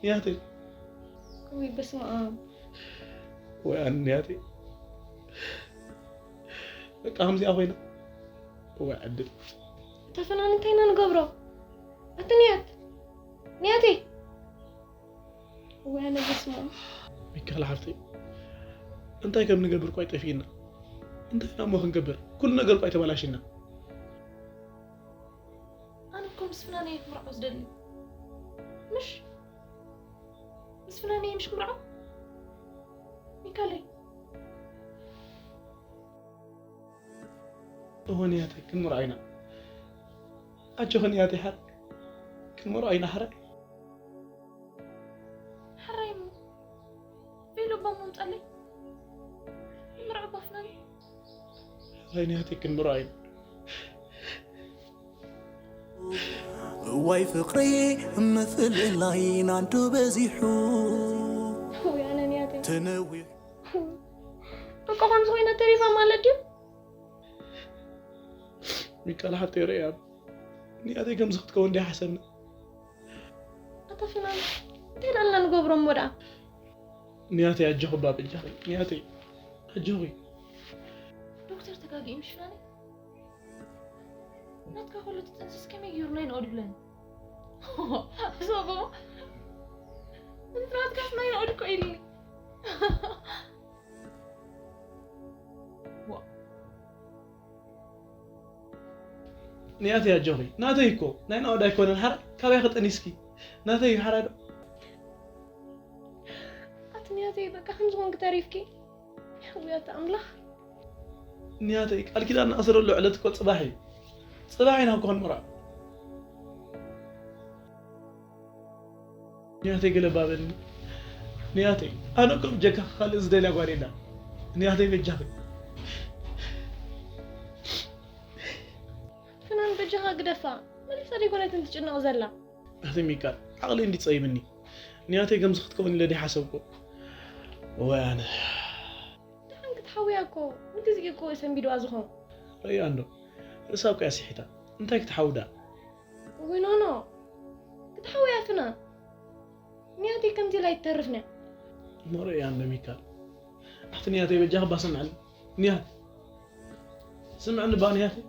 ንያተይ። ውይ በስመ ኣብ። ወይ ኣነ ንያተይ። በቃ ከምዚኣ ኮይና። ወይ ዕድል። እታ ፍናን እንታይ ኢና ንገብሮ? ኣቲ ንያት። ንያተይ። እዋይ ኣነ በስመ ኣብ። ሚካል ሓፍተይ፣ እንታይ ከም ንገብር እኳ ይጠፊእና። እንታይ ኢና እሞ ክንገብር? ኩሉ ነገር እኳ ተበላሽና። ኣነ እኮ ምስ ፍናነይ ክምርዖ ዝደሊ። ምሽ? ምስ ፍናነይ ምሽ ክምርዖ? ሚካለይ። እወ ንያተይ፣ ክንምርዖ ኢና። ኣጆኺ ንያተይ፣ ሓር ክንምርዖ ኢና፣ ሓር። ሕራይ እሞ፣ ቬሎ እባ እሞ ምጻለይ። ንምርዖ እባ ፍናን። ሕራይ ንያተይ ክንምርዖ ኢና። ዋይ ፍቕሪ ምፍልላይ ናንዶ በዚሑ። ወይ ኣነ ንያተይ። ተነዊሑ። በቃ ከምዚ ኮይና ተሪፋ ማለት ድዩ? ሚካል ሓተይ ርእያ። ንያተይ ከምዚ ክትከውን እንዲያ ሓሰብና። ኣታ ፍናን፣ እንታይ ደኣልና ንገብሮ እሞ ደኣ? ንያተይ ኣጆኺ እባ በጃኺ፣ ንያተይ ኣጆኺ። ዶክተር ተጋጊኡ ምሽ ፍናን? ናትካ ከሎ እቲ ጥንስስ ከመይ ገይሩ ናይ ንኦድ ይብለኒ? እዞ ኣቦ፣ ናትካስ ናይ ንኦድ እኮ ኢልኒ። ዋ። ንያተይ ኣጆኺ፣ ናተይ እኮ፣ ናይ ናኦድ ኣይኮነን፣ ሓራ ካበይ ክጠኒስኪ? ናተይ እዩ፣ ሓራ ዶ? ኣቲ ንያተይ፣ በቃ ከምዚ ኮንኪ ተሪፍኪ። ወይ ኣቲ ኣምላኽ። ንያተይ፣ ቃል ኪዳን ንኣስረሉ ዕለት እኮ ጽባሕ እዩ። ጽባሕ ኢና እኮ ክንምርዖ። ንያተይ ገለ ባበልኒ። ንያተይ፣ ኣነ እኮ ብጀካኺ ካልእ ዝደልያ ጓል የላን። ንያተይ በጃኺ። ፍናን በጃኻ ግደፋ። መሊሳ ደይኮነትን ትጭነቕ ዘላ። ኣቲ ሚካል፣ ዓቕለይ እንዲ ጸይምኒ። ንያተይ ከምዚ ክትከውን ኢለ ደይሓሰብኩ። ወይ ኣነ። ደሓን ክትሓውያ እኮ፣ ንግዜኡ እኮ ሰንቢድዋ ዝኾን። ርእያ እንዶ፣ ርእሳ እኮ እያ ስሒታ። እንታይ ክትሓው ደኣ? ውይ ኖኖ፣ ክትሓውያ ፍናን። ንያተይ ከምዚ ኢላ ኣይትተርፍን እያ። እሞ ርእያ እንዶ ሚካል። ኣቲ ንያተይ በጃኺ እባ ስምዕኒ። ንያት። ስምዕኒ እባ ንያተይ።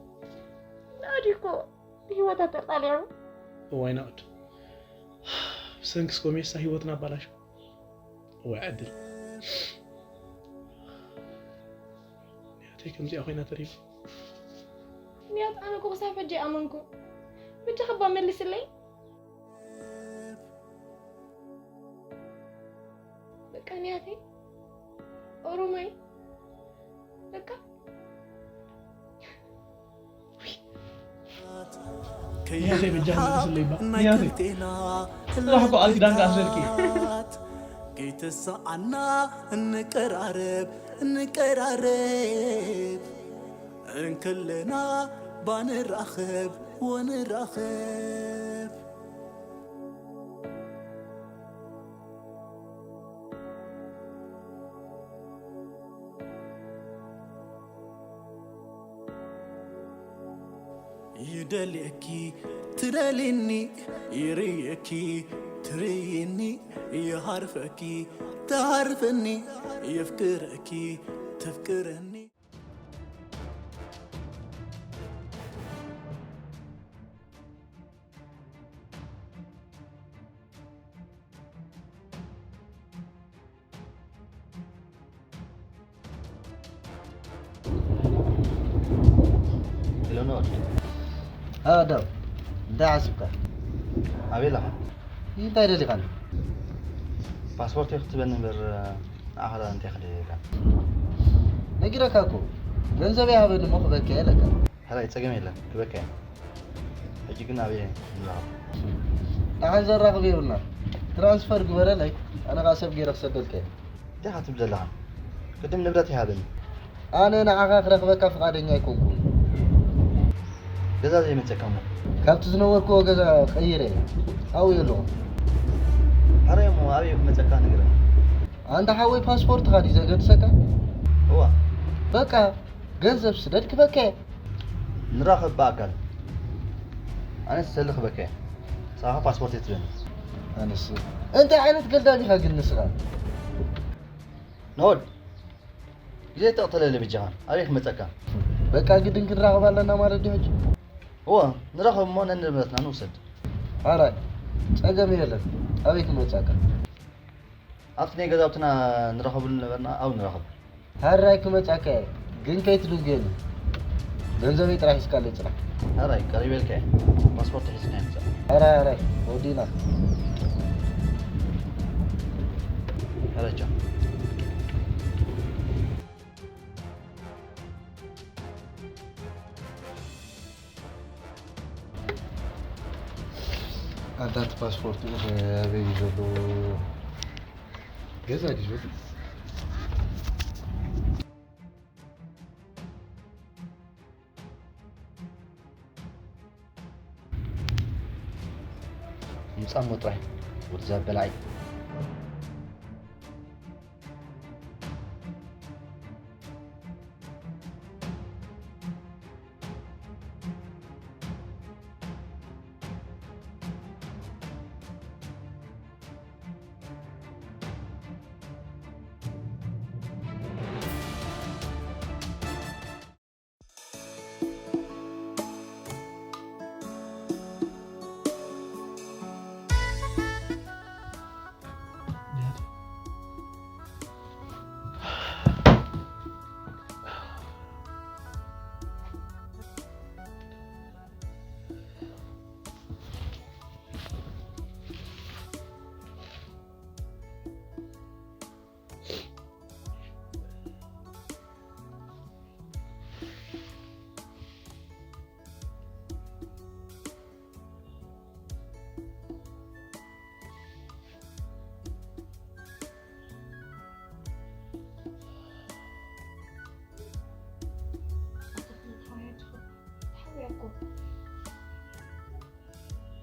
ናዲ እኮ ብህይወታ ተቃሊዑ። እዋይ ናኡድ። ብሰንኪ እስኮሜሳ ህይወትና ኣባላሽ። እዋይ ዕድል። ንያተይ ከምዚኣ ኮይና ተሪፋ። ንያት ኣነ እኮ ክሳብ ሕጂ ኣመንኩ። በጃኺ እባ መልስለይ። በቃ ንያተይ ኦሮማይ በቃ ከያኸይ በጃ ዝመስለይባ ናይ ያኸይ ክንቴና ጽባሕ እኮ ቃል ኪዳን ከኣ ስለልኪ። ከይተሰኣና እንቀራረብ እንቀራረብ እንከለና ባንራኸብ ወንራኸብ ይደልየኪ ትደልኒ ይርእየኪ ትርእይኒ ይሃርፈኪ ትሃርፈኒ የፍቅረኪ ተፍቅረኒ ሄሎ ኖድ። ኣዳም፣ እንታይ ሓስብካ? ኣበይ ኣለኻ? እንታይ ደሊኻኒ? ፓስፖርት ክትበኒ እምበር ንዓኻ እንታይ ክደልየካ? ነጊረካ እኮ ገንዘበይ ሃበኒ እሞ ክበካ እየ ኢለካ። ሕራይ ጸገም የለን ክበካ እየ። ሕጂ ግን ኣበይ ንራኸብ? ደሓን ዘራኽብ የብልና። ትራንስፈር ግበረለይ ኣነ ኸኣ ሰብ ገይረ ክሰደልካ እየ። እንታይ ኢኻ ትብል ዘለኻ? ቅድም ንብረት ይሃበኒ። ኣነ ንዓኻ ክረኽበካ ፍቓደኛ ኣይኮንኩን። ገዛ ዘይመጸካ እሞ? ካብቲ ዝነበርክዎ ገዛ ቀይረ እየ። ኣብኡ እየ ኣለኹ። ሕራይ እሞ ኣበይ ክመጸካ ንገረኒ። ኣንታ ሓወይ ፓስፖርትኻ ድዩ ዘገድሰካ? እወ። በቃ ገንዘብ ስደድ ክበካ እየ። ንራኸብ ብኣካል። ኣነስ ሰሊ ክበካ እየ። ንስኻ ፓስፖርት እየ ትበኒ። ኣነስ እንታይ ዓይነት ገልዳም ኢኻ ግን ንስኻ? ኖድ ግዜ ተቕተለለ ብጃኻ ኣበይ ክመፀካ? በቃ ግድን ክንራኸብ ኣለና ማለት ድዩ ሕጂ? እወ ንራኸብ እሞ ነንብረትና ንውሰድ። ኣራይ ፀገም የለን ኣበይ ክመፀካ? ኣብቲ ናይ ገዛውትና ንራኸብሉ ነበርና ኣብኡ ንራኸብ። ሃራይ ክመጻካ እየ ግን ከይትድንጉየኒ። ገንዘበይ ጥራሕ ሒዝካለይ ጽናሕ። ሃራይ ቀሪበልካ እየ። ፓስፖርት ሒዝካ እየ ምጻእ። ሃራይ ሃራይ ወዲና። ሃራይ ቻው። ኣንታ እቲ ፓስፖርት ኣበይ እዩ ዘሎ? ገዛ ድዩ ዘሎ? ምጻሞ ጥራይ ወድዛ በላዒ።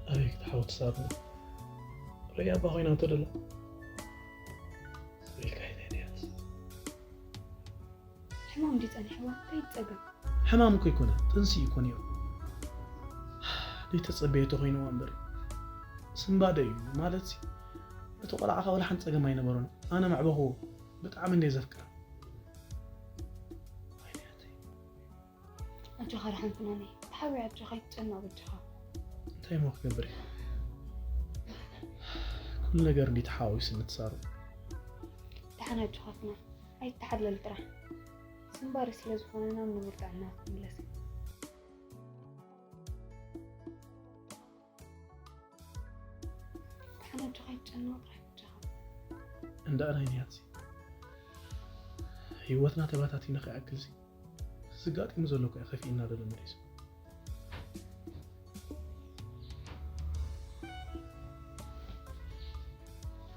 ኣበይ ክትሓወት ትሳብኒ? ርእያ እባ ኮይና እንተ ደላ ስበልካ ኢለ ድያስ? ሕማም ድዩ ጸኒሕዋ? እንታይ ጸገም? ሕማም እኮ ኣይኮነ ጥንሲ እዩ እኮ ነይሩ። ዘይተጸበየቶ ኮይንዋ እምበር ስንባደ እዩ ማለት እቲ ቆልዓ ኸኣ ወላ ሓንቲ ጸገም ኣይነበሮን። ኣነ መዕበኹዎ። ብጣዕሚ እንድየ ዘፍቅራ። ኣጆኻ ደሓን ፍናነይ፣ ተሓውየ ኣጆኻ ኣይትጨነቕ በጃኻ። እንታይ እሞ ክገብር እየ? ኩሉ ነገር እንዲ ተሓዋዊሱ ምትሳሩ። ደሓን ኣጆኻ ፍናን፣ ኣይትተሓለል ጥራሕ። ስንባሪ ስለ ዝኾነ ናብ ንቡር ጥዕና ክትምለስ። ደሓን ኣጆኻ ኣይትጨነቕ ጥራሕ በጃኻ። እንዳ ናይ ንያትሲ ህይወትና ተባታቲና ከይኣክልሲ ዝጋጢሙ ዘሎ እኮ ከፊእና ዶ መሊሱ።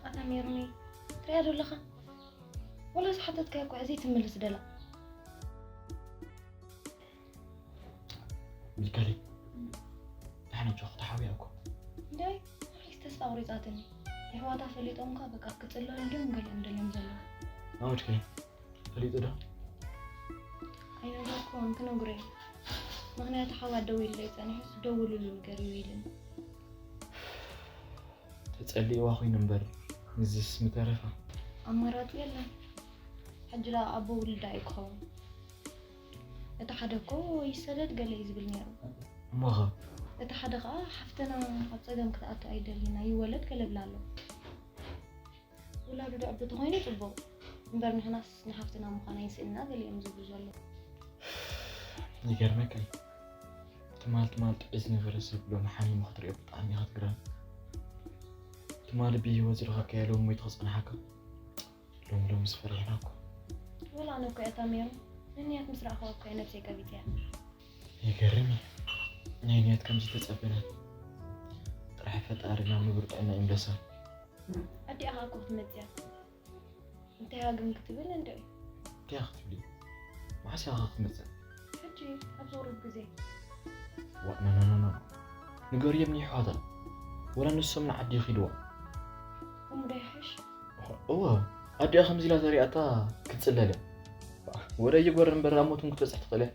ኣታ ሜሮነይ ትሪኣ ዶ ኣለኻ? ወላ ዝሓተትካያ እኮ እያ ዘይትምልስ ደላ። ሚካሊ ደሓን ኣጆኺ ተሓውያ እኮ። እንታይ? ንዓይስ ተስፋ ኣቑሪጻትኒ። የሕዋታ ፈሊጦም ከ በቃ ክጽለሉ ድዮም ገሊኦም ደልዮም ዘለዉ። ኣወድኪ ፈሊጡ ዶ? ኣይነገርኩዎን ክነግሮ እዩ። ምኽንያቱ ሓዋ ደዊሉለይ ጸኒሑስ ደውልሉ ንገርዮ ኢሉኒ። ተጸሊእዋ ኮይኑ እምበር ምስዚስ ምተረፋ። ኣማራጺ የለን። ሕጂ ደኣ ኣቦ ውልዳ እዩ ክኸውን። እቲ ሓደ እኮ ይሰደድ ገለ እዩ ዝብል ነይሩ። እሞኸ? እቲ ሓደ ኸኣ ሓፍትና ኣብ ጸገም ክትኣቱ ኣይደልይና ይወለድ ገለ ብላ ኣሎ። ውላዱ ደዕቢ ተኾይኑ ጽቡቕ እምበር ንሕናስ ንሓፍትና ምዃን ኣይንስእንና ገለ እዮም ዝብሉ ዘለዉ። ይገርመካ እዩ። ትማል ትማል ጥዑይ ዝነበረ ሰብ ሎሚ ሓሚሙ ክትሪኦ ብጣዕሚ ኢኻ ትግረም። ትማል ብህይወት ዝረኸብካዮ ሎሚ ሞይቱ ክጸንሓካ ሎሚ ሎሚ ዝፈሪሕና እኮ። ወላ ኣነ እኮ እያ ታሚሩ ንንያት ምስ ረኣኽዋ እኮ እያ ነብሰይ ቀቢጸያ። ይገርም እዩ ናይ ንያት ከምዚ ተጸበናት። ጥራሕ ፈጣሪ ናብ ንቡር ጥዕና ይምለሳ። ኣዲኣ ኸኣ እኮ ክትመጽእ እያ። እንታይ ሃግም ክትብል እንድዒ። እንታይ ክትብሊ? መዓስ ኢኻ ክትመጽእ? ሕጂ ኣብ ዝቕርብ ግዜ። ዋ ኖኖኖኖ ንገርዮም ንይሕዋታ ወላ ንሶም ንዓዲ ይኺድዋ። ከምኡ ዶ ይሕሽ? እወ ኣዲኣ ከምዚ ኢላ ተሪኣታ ክትጽለለ ወረ ይጎር እምበር ኣብ ሞት እውን ክትበጽሕ ትኽእል እያ።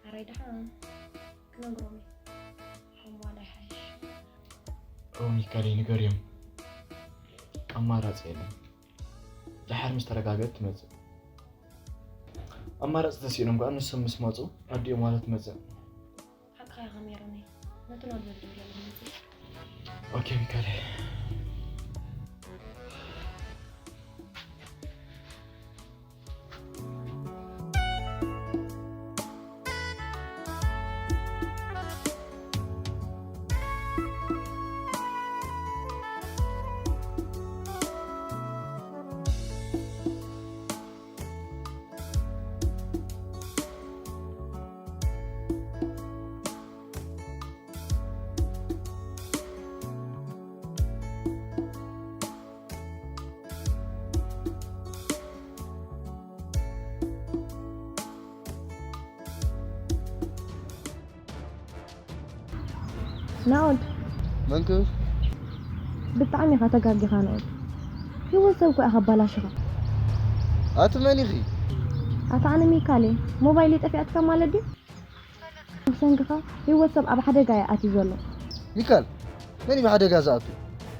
ሓራይ ደሓን ክነግሮም እየ። ከምኡ ዋላ ይሓይሽ። ሮሚ ከደይ ንገርዮም ኣማራፂ የለን። ደሓር ምስ ተረጋገት ትመፅእ። ኣማራፂ ተሲእኖም ከዓ ንሶም ምስ መፁ ኣዲኦም ማለት ትመፅእ። ሓቅኻ ኢኻ ሜሮነይ። ነቲ ናብ ዘድልዮ ዘለኹ መፅእ። ኦኬ ሚካኤል። ናኦድ መንክ ብጣዕሚ ኢኻ ተጋጊኻ ናኦድ። ህይወት ሰብ እኮ ኢኻ ኣባላሽኻ። ኣቲ መን ኢኺ? ኣታ ኣነ ሚካል እየ። ሞባይለይ ጠፊኣትካ ማለት ድዩ? ብሰንክኻ ህይወት ሰብ ኣብ ሓደጋ እዩ ኣትዩ ዘሎ። ሚካል መን እዩ ብሓደጋ ዝኣቱ?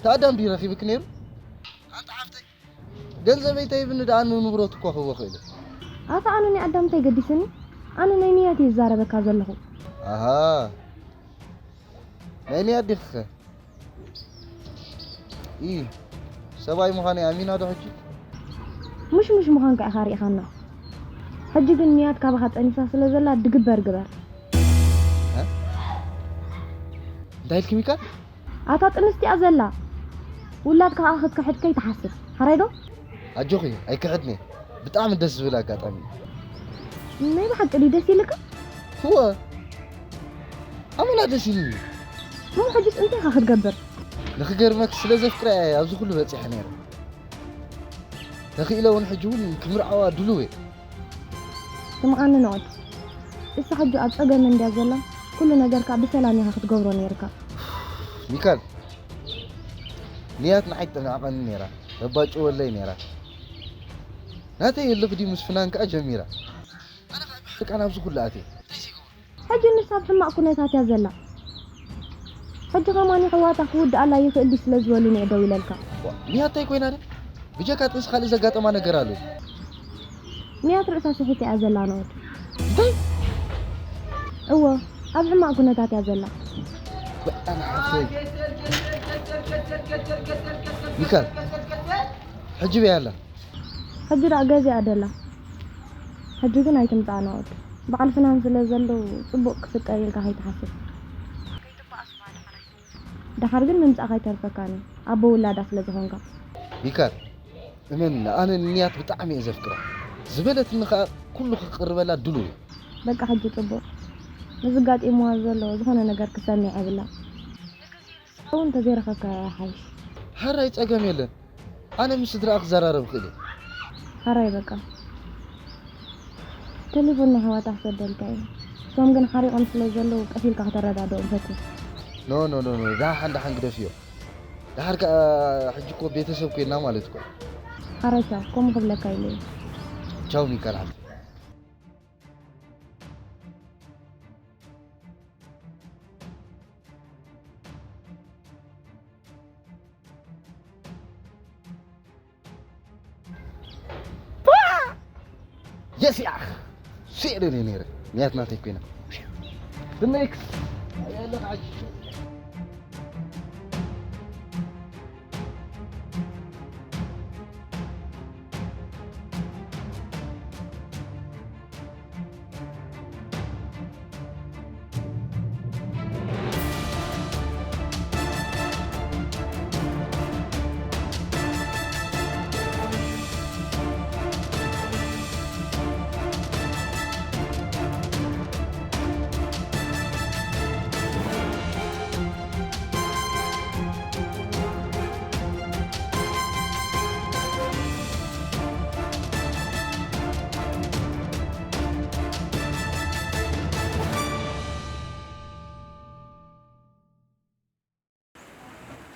ተኣዳም ድዩ ረኺብክ ነይሩ? ኣንታ ሓፍተይ ገንዘበይ ተሂብኒ ደኣ ንንብረት እኳ ክህቦ ክእል እየ። ኣታ ኣነ ናይ ኣዳም እንታይ ገዲስኒ? ኣነ ናይ ንያት እየ ዝዛረበካ ዘለኹ። ኣሃ ናይ ንያት ዲኽኸ? ኢ ሰብኣይ ምዃነይ ኣሚና ዶ ሕጂ? ምሽምሽ ምዃንካ ኢኻ ርኢኻና። ሕጂ ግን ንያት ካባኻ ጠኒሳ ስለ ዘላ ድግበር ግበር። እንታይ ኢልኪ ሚካል? ኣታ ጥንስቲ እያ ዘላ። ውላድካ ከኣ ክትክሕድ ከይትሓስብ። ሓራይ ዶ? ኣጆኺ ኣይክሕድን እየ። ብጣዕሚ ደስ ዝብል ኣጋጣሚ እዩ። ናይ ብሓቂ ድዩ ደስ ኢልካ? እወ ኣመና ደስ ኢሉኒ። እሞ ሕጅስ እንታይ ኢኻ ክትገብር? ንኽገርመኪ ስለ ዘፍቅራ እየ ኣብዚ ኩሉ በጺሐ ነይረ። ተኽኢለ እውን ሕጂ እውን ክምርዓዋ ድሉው እየ። ስምዓኒ ንዑድ፣ እሳ ሕጂ ኣብ ጸገም እንድያ ዘላ፣ ኩሉ ነገርካ ብሰላም ኢኻ ክትገብሮ ነይርካ። ሚካል፣ ንያት ንዓይ ትጠንቐቐኒ ነይራ፣ ተባጭወለይ ነይራ። ናተይ ህልኽ ድዩ ምስ ፍናን ከኣ ጀሚራ። ኣነ ከኣ ብሕርቃን ኣብዚ ኩሉ ኣትየ። ሕጂ ንሳ ኣብ ሕማቕ ኩነታት እያ ዘላ። ሕጂ ከማን የሕዋታ ክውድኣላ ይኽእል ድዩ ስለ ዝበሉኒ እየ ደው ኢለልካ። ዋ፣ ንያት እንታይ ኮይና ደ? ብጀካ ጥንሲ ካልእ ዘጋጠማ ነገር ኣሎ? ንያት ርእሳ ስሒት እያ ዘላ ንኡድ። እንታይ? እዎ፣ ኣብ ሕማቕ ኩነታት እያ ዘላ። በጣም ሓፍተይ። ሚካል፣ ሕጂ በይ ኣላ። ሕጂ ደኣ ገዚኣ ደላ። ሕጂ ግን ኣይትምጻእ ንኡድ። በዓል ፍናን ስለ ዘለዉ ጽቡቕ ክፍጠር ኢልካ ከይትሓስብ። ደሓር ግን ምምጻእካ ኣይተርፈካን እዩ፣ ኣቦ ውላዳ ስለ ዝኾንካ። ሚካል፣ እመንኒ፣ ኣነ ንንያት ብጣዕሚ እየ ዘፍቅራ። ዝበለትኒ ኸኣ ኩሉ ክቅርበላ ድሉው እየ። በቃ ሕጂ ጽቡቕ። ንዝጋጢምዋ ዘሎ ዝኾነ ነገር ክሰምዕ የብላ። ንግዚኡ ንስኻ እውን እንተዘይረኸብካያ ይሓይሽ። ሕራይ ጸገም የለን። ኣነ ምስ ስድራኣ ክዘራረብ እኽእል እየ። ሕራይ በቃ። ቴሌፎን ናይ ኣሕዋታ ክሰደልካ እየ። እሶም ግን ሓሪቖም ስለ ዘለዉ ቀስ ኢልካ ከተረዳድኦም ፈትን። ኖ፣ ኖ፣ ኖ፣ ኖ፣ ደሓን፣ ደሓን ግደፍዮ። ደሓር ከኣ ሕጂ እኮ ቤተሰብ ኮይና ማለት እኮ። ሕራይ ቻው፣ ከምኡ ክብለካ ኢለ እየ። ቻው ሚካል ሓፍተይ። የስ ያኽ! ሴር እኔ ኔረ። ንያት ናተይ ኮይና። ብነክስ!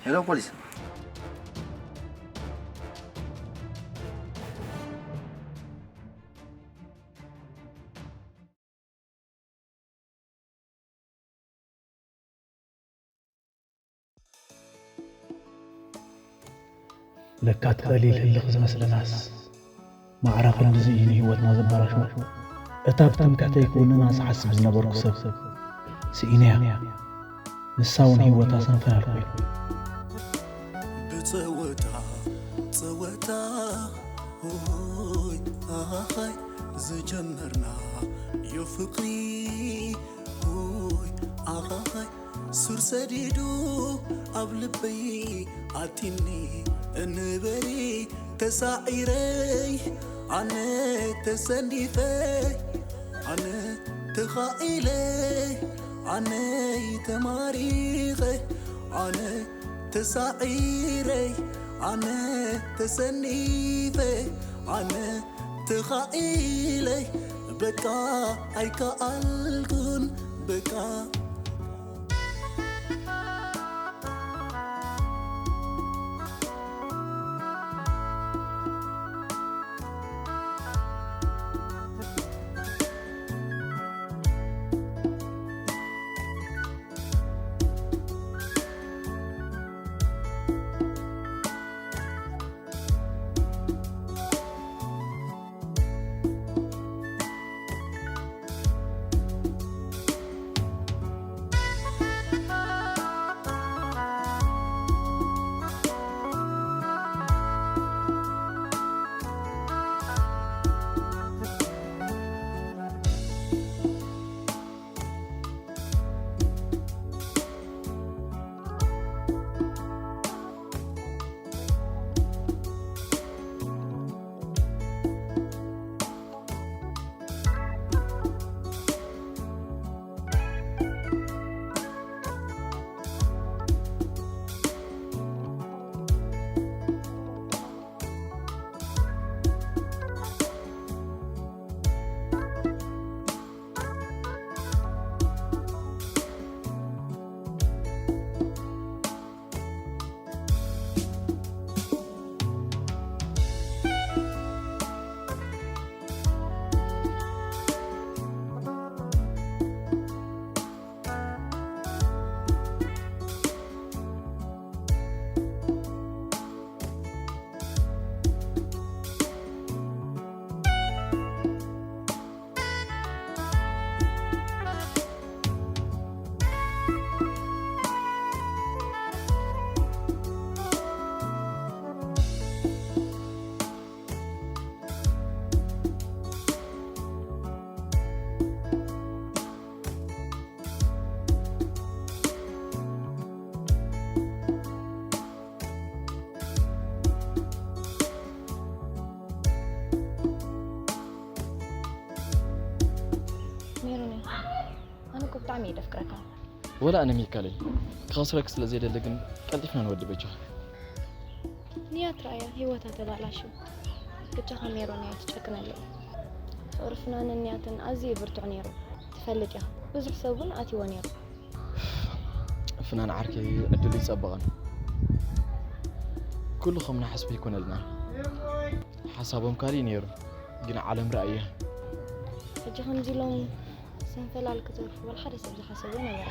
ሄሎ ፖሊስ። ለካ እቲ ቀሊል ህልኽ ዝመስለናስ ማዕረ ክንድዚ እዩ ንህይወትና ዘበላሽዎ። እታ ብትምክሕተይ ክውንና ዝሓስብ ዝነበርኩ ሰብ ስኢነያ። ንሳ እውን ህይወታ ሰንፈላል ኮይኑ። ብጸወታ ጸወታ ሆይ ኣሃሃይ ዝጀመርናዮ ፍቕሪ ሆይ ኣሃሃይ ሱር ሰዲዱ ኣብ ልበይ ኣቲኒ እንበሪ ተሳዒረይ ኣነ ተሰኒፈ ኣነ ተኻኢለ ኣነ ተማሪኸ ኣነ ተሳዒረይ ኣነ ተሰኒፈ ኣነ ተኻኢለይ በቃ ኣይከኣልኩን በቃ ኣነ እኮ ብጣዕሚ እየ ደፍቅረካ። ወላ ኣነ ሚካለይ ክኸስረክ ስለ ዘይደሊ ግን ቀልጢፍና ንወዲ በጃ። ንያት ረኣያ ህይወታ ተባላሹ። ብቻኻ ሜሮን እያ ትጨክነለይ። ፍቕሪ ፍናንን ንያትን ኣዝዩ ብርቱዕ ነይሩ። ትፈልጥ ኢኻ። ብዙሕ ሰብ እውን ኣትይዎ ነይሩ። ፍናን ዓርከይ ዕድሉ ይጸበቐን ኩሉ ከም ንሓስቦ ኣይኮነልና። ሓሳቦም ካሊእ ነይሩ ግን ዓለም ረኣያ። ሕጂ ከምዚ ኢሎም ሰንፈላል ክዘርፉ ወላ ሓደ ሰብ ዝሓሰቦ ነበረ።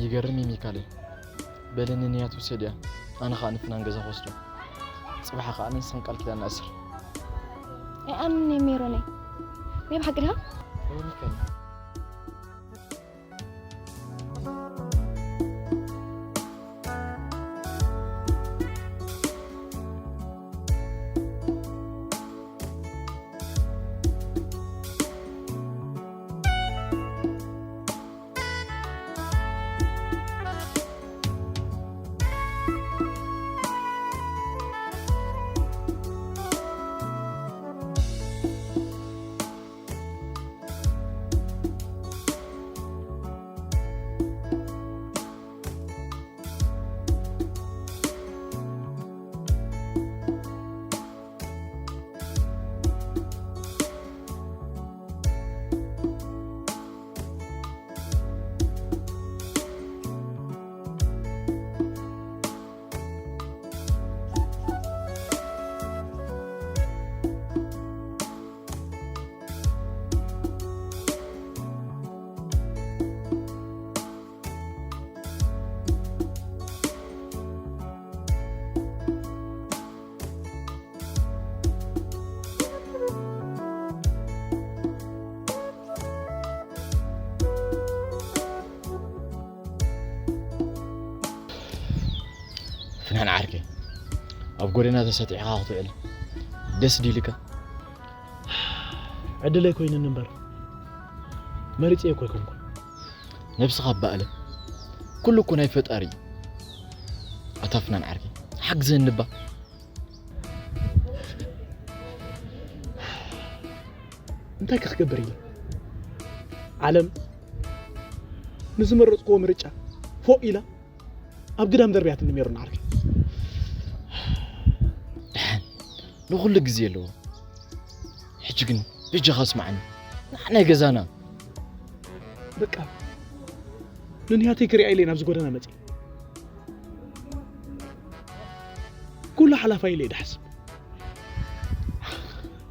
ይገርም እዩ ሚካለይ። በለኒ ንያት ውሰድያ ኣነ ኸኣ ንፍናን ገዛ ክወስዶ። ጽባሕ ኸኣ ንስኽን ቃል ኪዳን ንኣስር። ኣይኣምን እየ ሜሮነይ። ናይ ብሓቂ ድኻ? ፍናን ዓርከይ ኣብ ጎደና ተሰጢሕካ ክትውዕል ደስ ዲልካ? ዕድለይ ኮይኑኒ እምበር መሪፀ እኮ ኣይኮንኩን። ነብስኻ ኣባእለ ኩሉ እኮ ናይ ፈጣሪ እዩ። ኣታ ፍናን ዓርከይ ሓግዘኒ እባ። እንታይ ከ ክገብር ኢለ? ዓለም ንዝመረፅክዎ ምርጫ ፎእ ኢላ ኣብ ግዳም ደርብያትኒ ሜሮን ዓርከይ። ደሓን ንኹሉ ግዜ ኣለዎ። ሕጂ ግን በጃኻ ስማዓኒ። ንዓና ገዛና። በቃ ንንያተይ ክሪኣ ኢለ ናብዚ ጎደና መፂ። ኩሉ ሓላፋ ኢለ እየ ድሓስብ።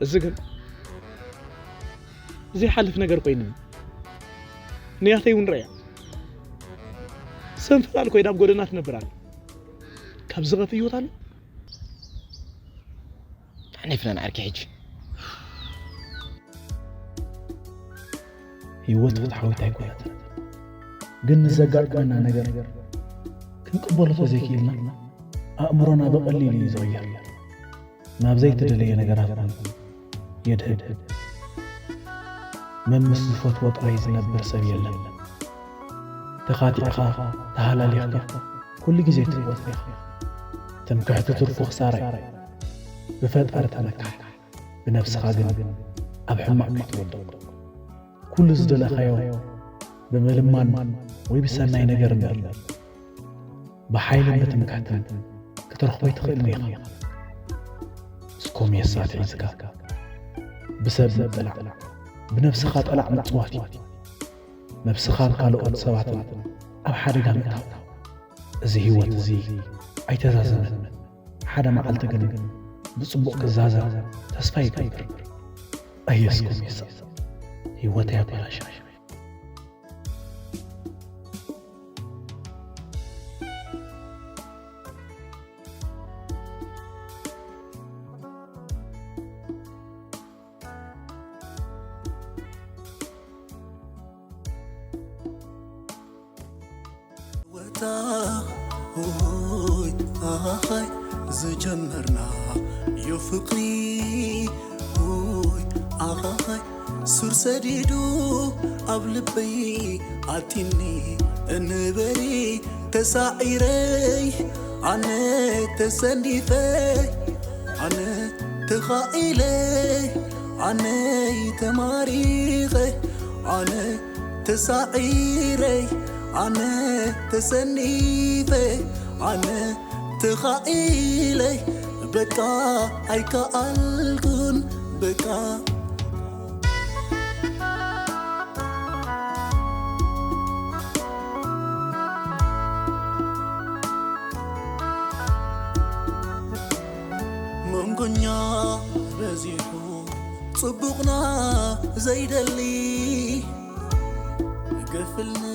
እዚ ግን ዘይሓልፍ ነገር ኮይኑኒ። ንያተይ እውን ረያ ሰንፈላል ኮይና ኣብ ጎደና ትነብር ኣላ። ካብ ዝኸፍ ህይወት ኣሎ። ኣነ ፍናን ዓርኪ ሕጂ ህይወት ፍትሓዊት ኣይኮነትን። ግን ንዘጋጥመና ነገር ክንቅበሎ ተዘይክኢልና ኣእምሮና ብቐሊሉ እዩ ዝቕየር። ናብ ዘይተደለየ ነገራት እውን የድህብ። መምስ ዝፈትዎ ጥራይ ዝነብር ሰብ የለን። ተኻቲዕኻ ተሃላሊኽካ ኩሉ ግዜ ትዕወት ኢኻ። ትምክሕቲ ትርፉ ክሳራ እዩ። ብፈጣሪ ተመካሕ፣ ብነብስኻ ግን ኣብ ሕማቕ ከይትወድቕ። ኩሉ ዝደለኻዮ ብምልማን ወይ ብሰናይ ነገር እምበር ብሓይልን ብትምክሕትን ክትረኽቦ ኣይትኽእልን ኢኻ። እስኮሜሳ ኣትሒዝካ ብሰብ ምጥላዕ ብነብስኻ ጠላዕ ምጽዋት እዩ። ነብስኻን ካልኦት ሰባትን ኣብ ሓደጋ ምእታው። እዚ ህይወት እዚ ኣይተዛዘመን። ሓደ መዓልቲ ግን ብጽቡቕ ክዛዘም ተስፋ ይገብር። ኣየ እስኮሜሳ ህይወተይ ኣበላሻ። ወታ ሆይ ኣኻኻይ ዝጀመርና ዮ ፍቕሪ ሆይ ኣኻኻይ ሱር ሰዲዱ ኣብ ልበይ ኣቲኒ እንበሪ ተሳዒረይ ኣነ ተሰኒፈ ኣነ ተኻኢለ ኣነይ ተማሪኸ ኣነ ተሳዒረይ ኣነ ተሰኒፈ ኣነ ተኻኢለይ በቃ ኣይከኣልኩን በቃ መንጎኛ በዚሑ ጽቡቕና ዘይደሊ ገፍልና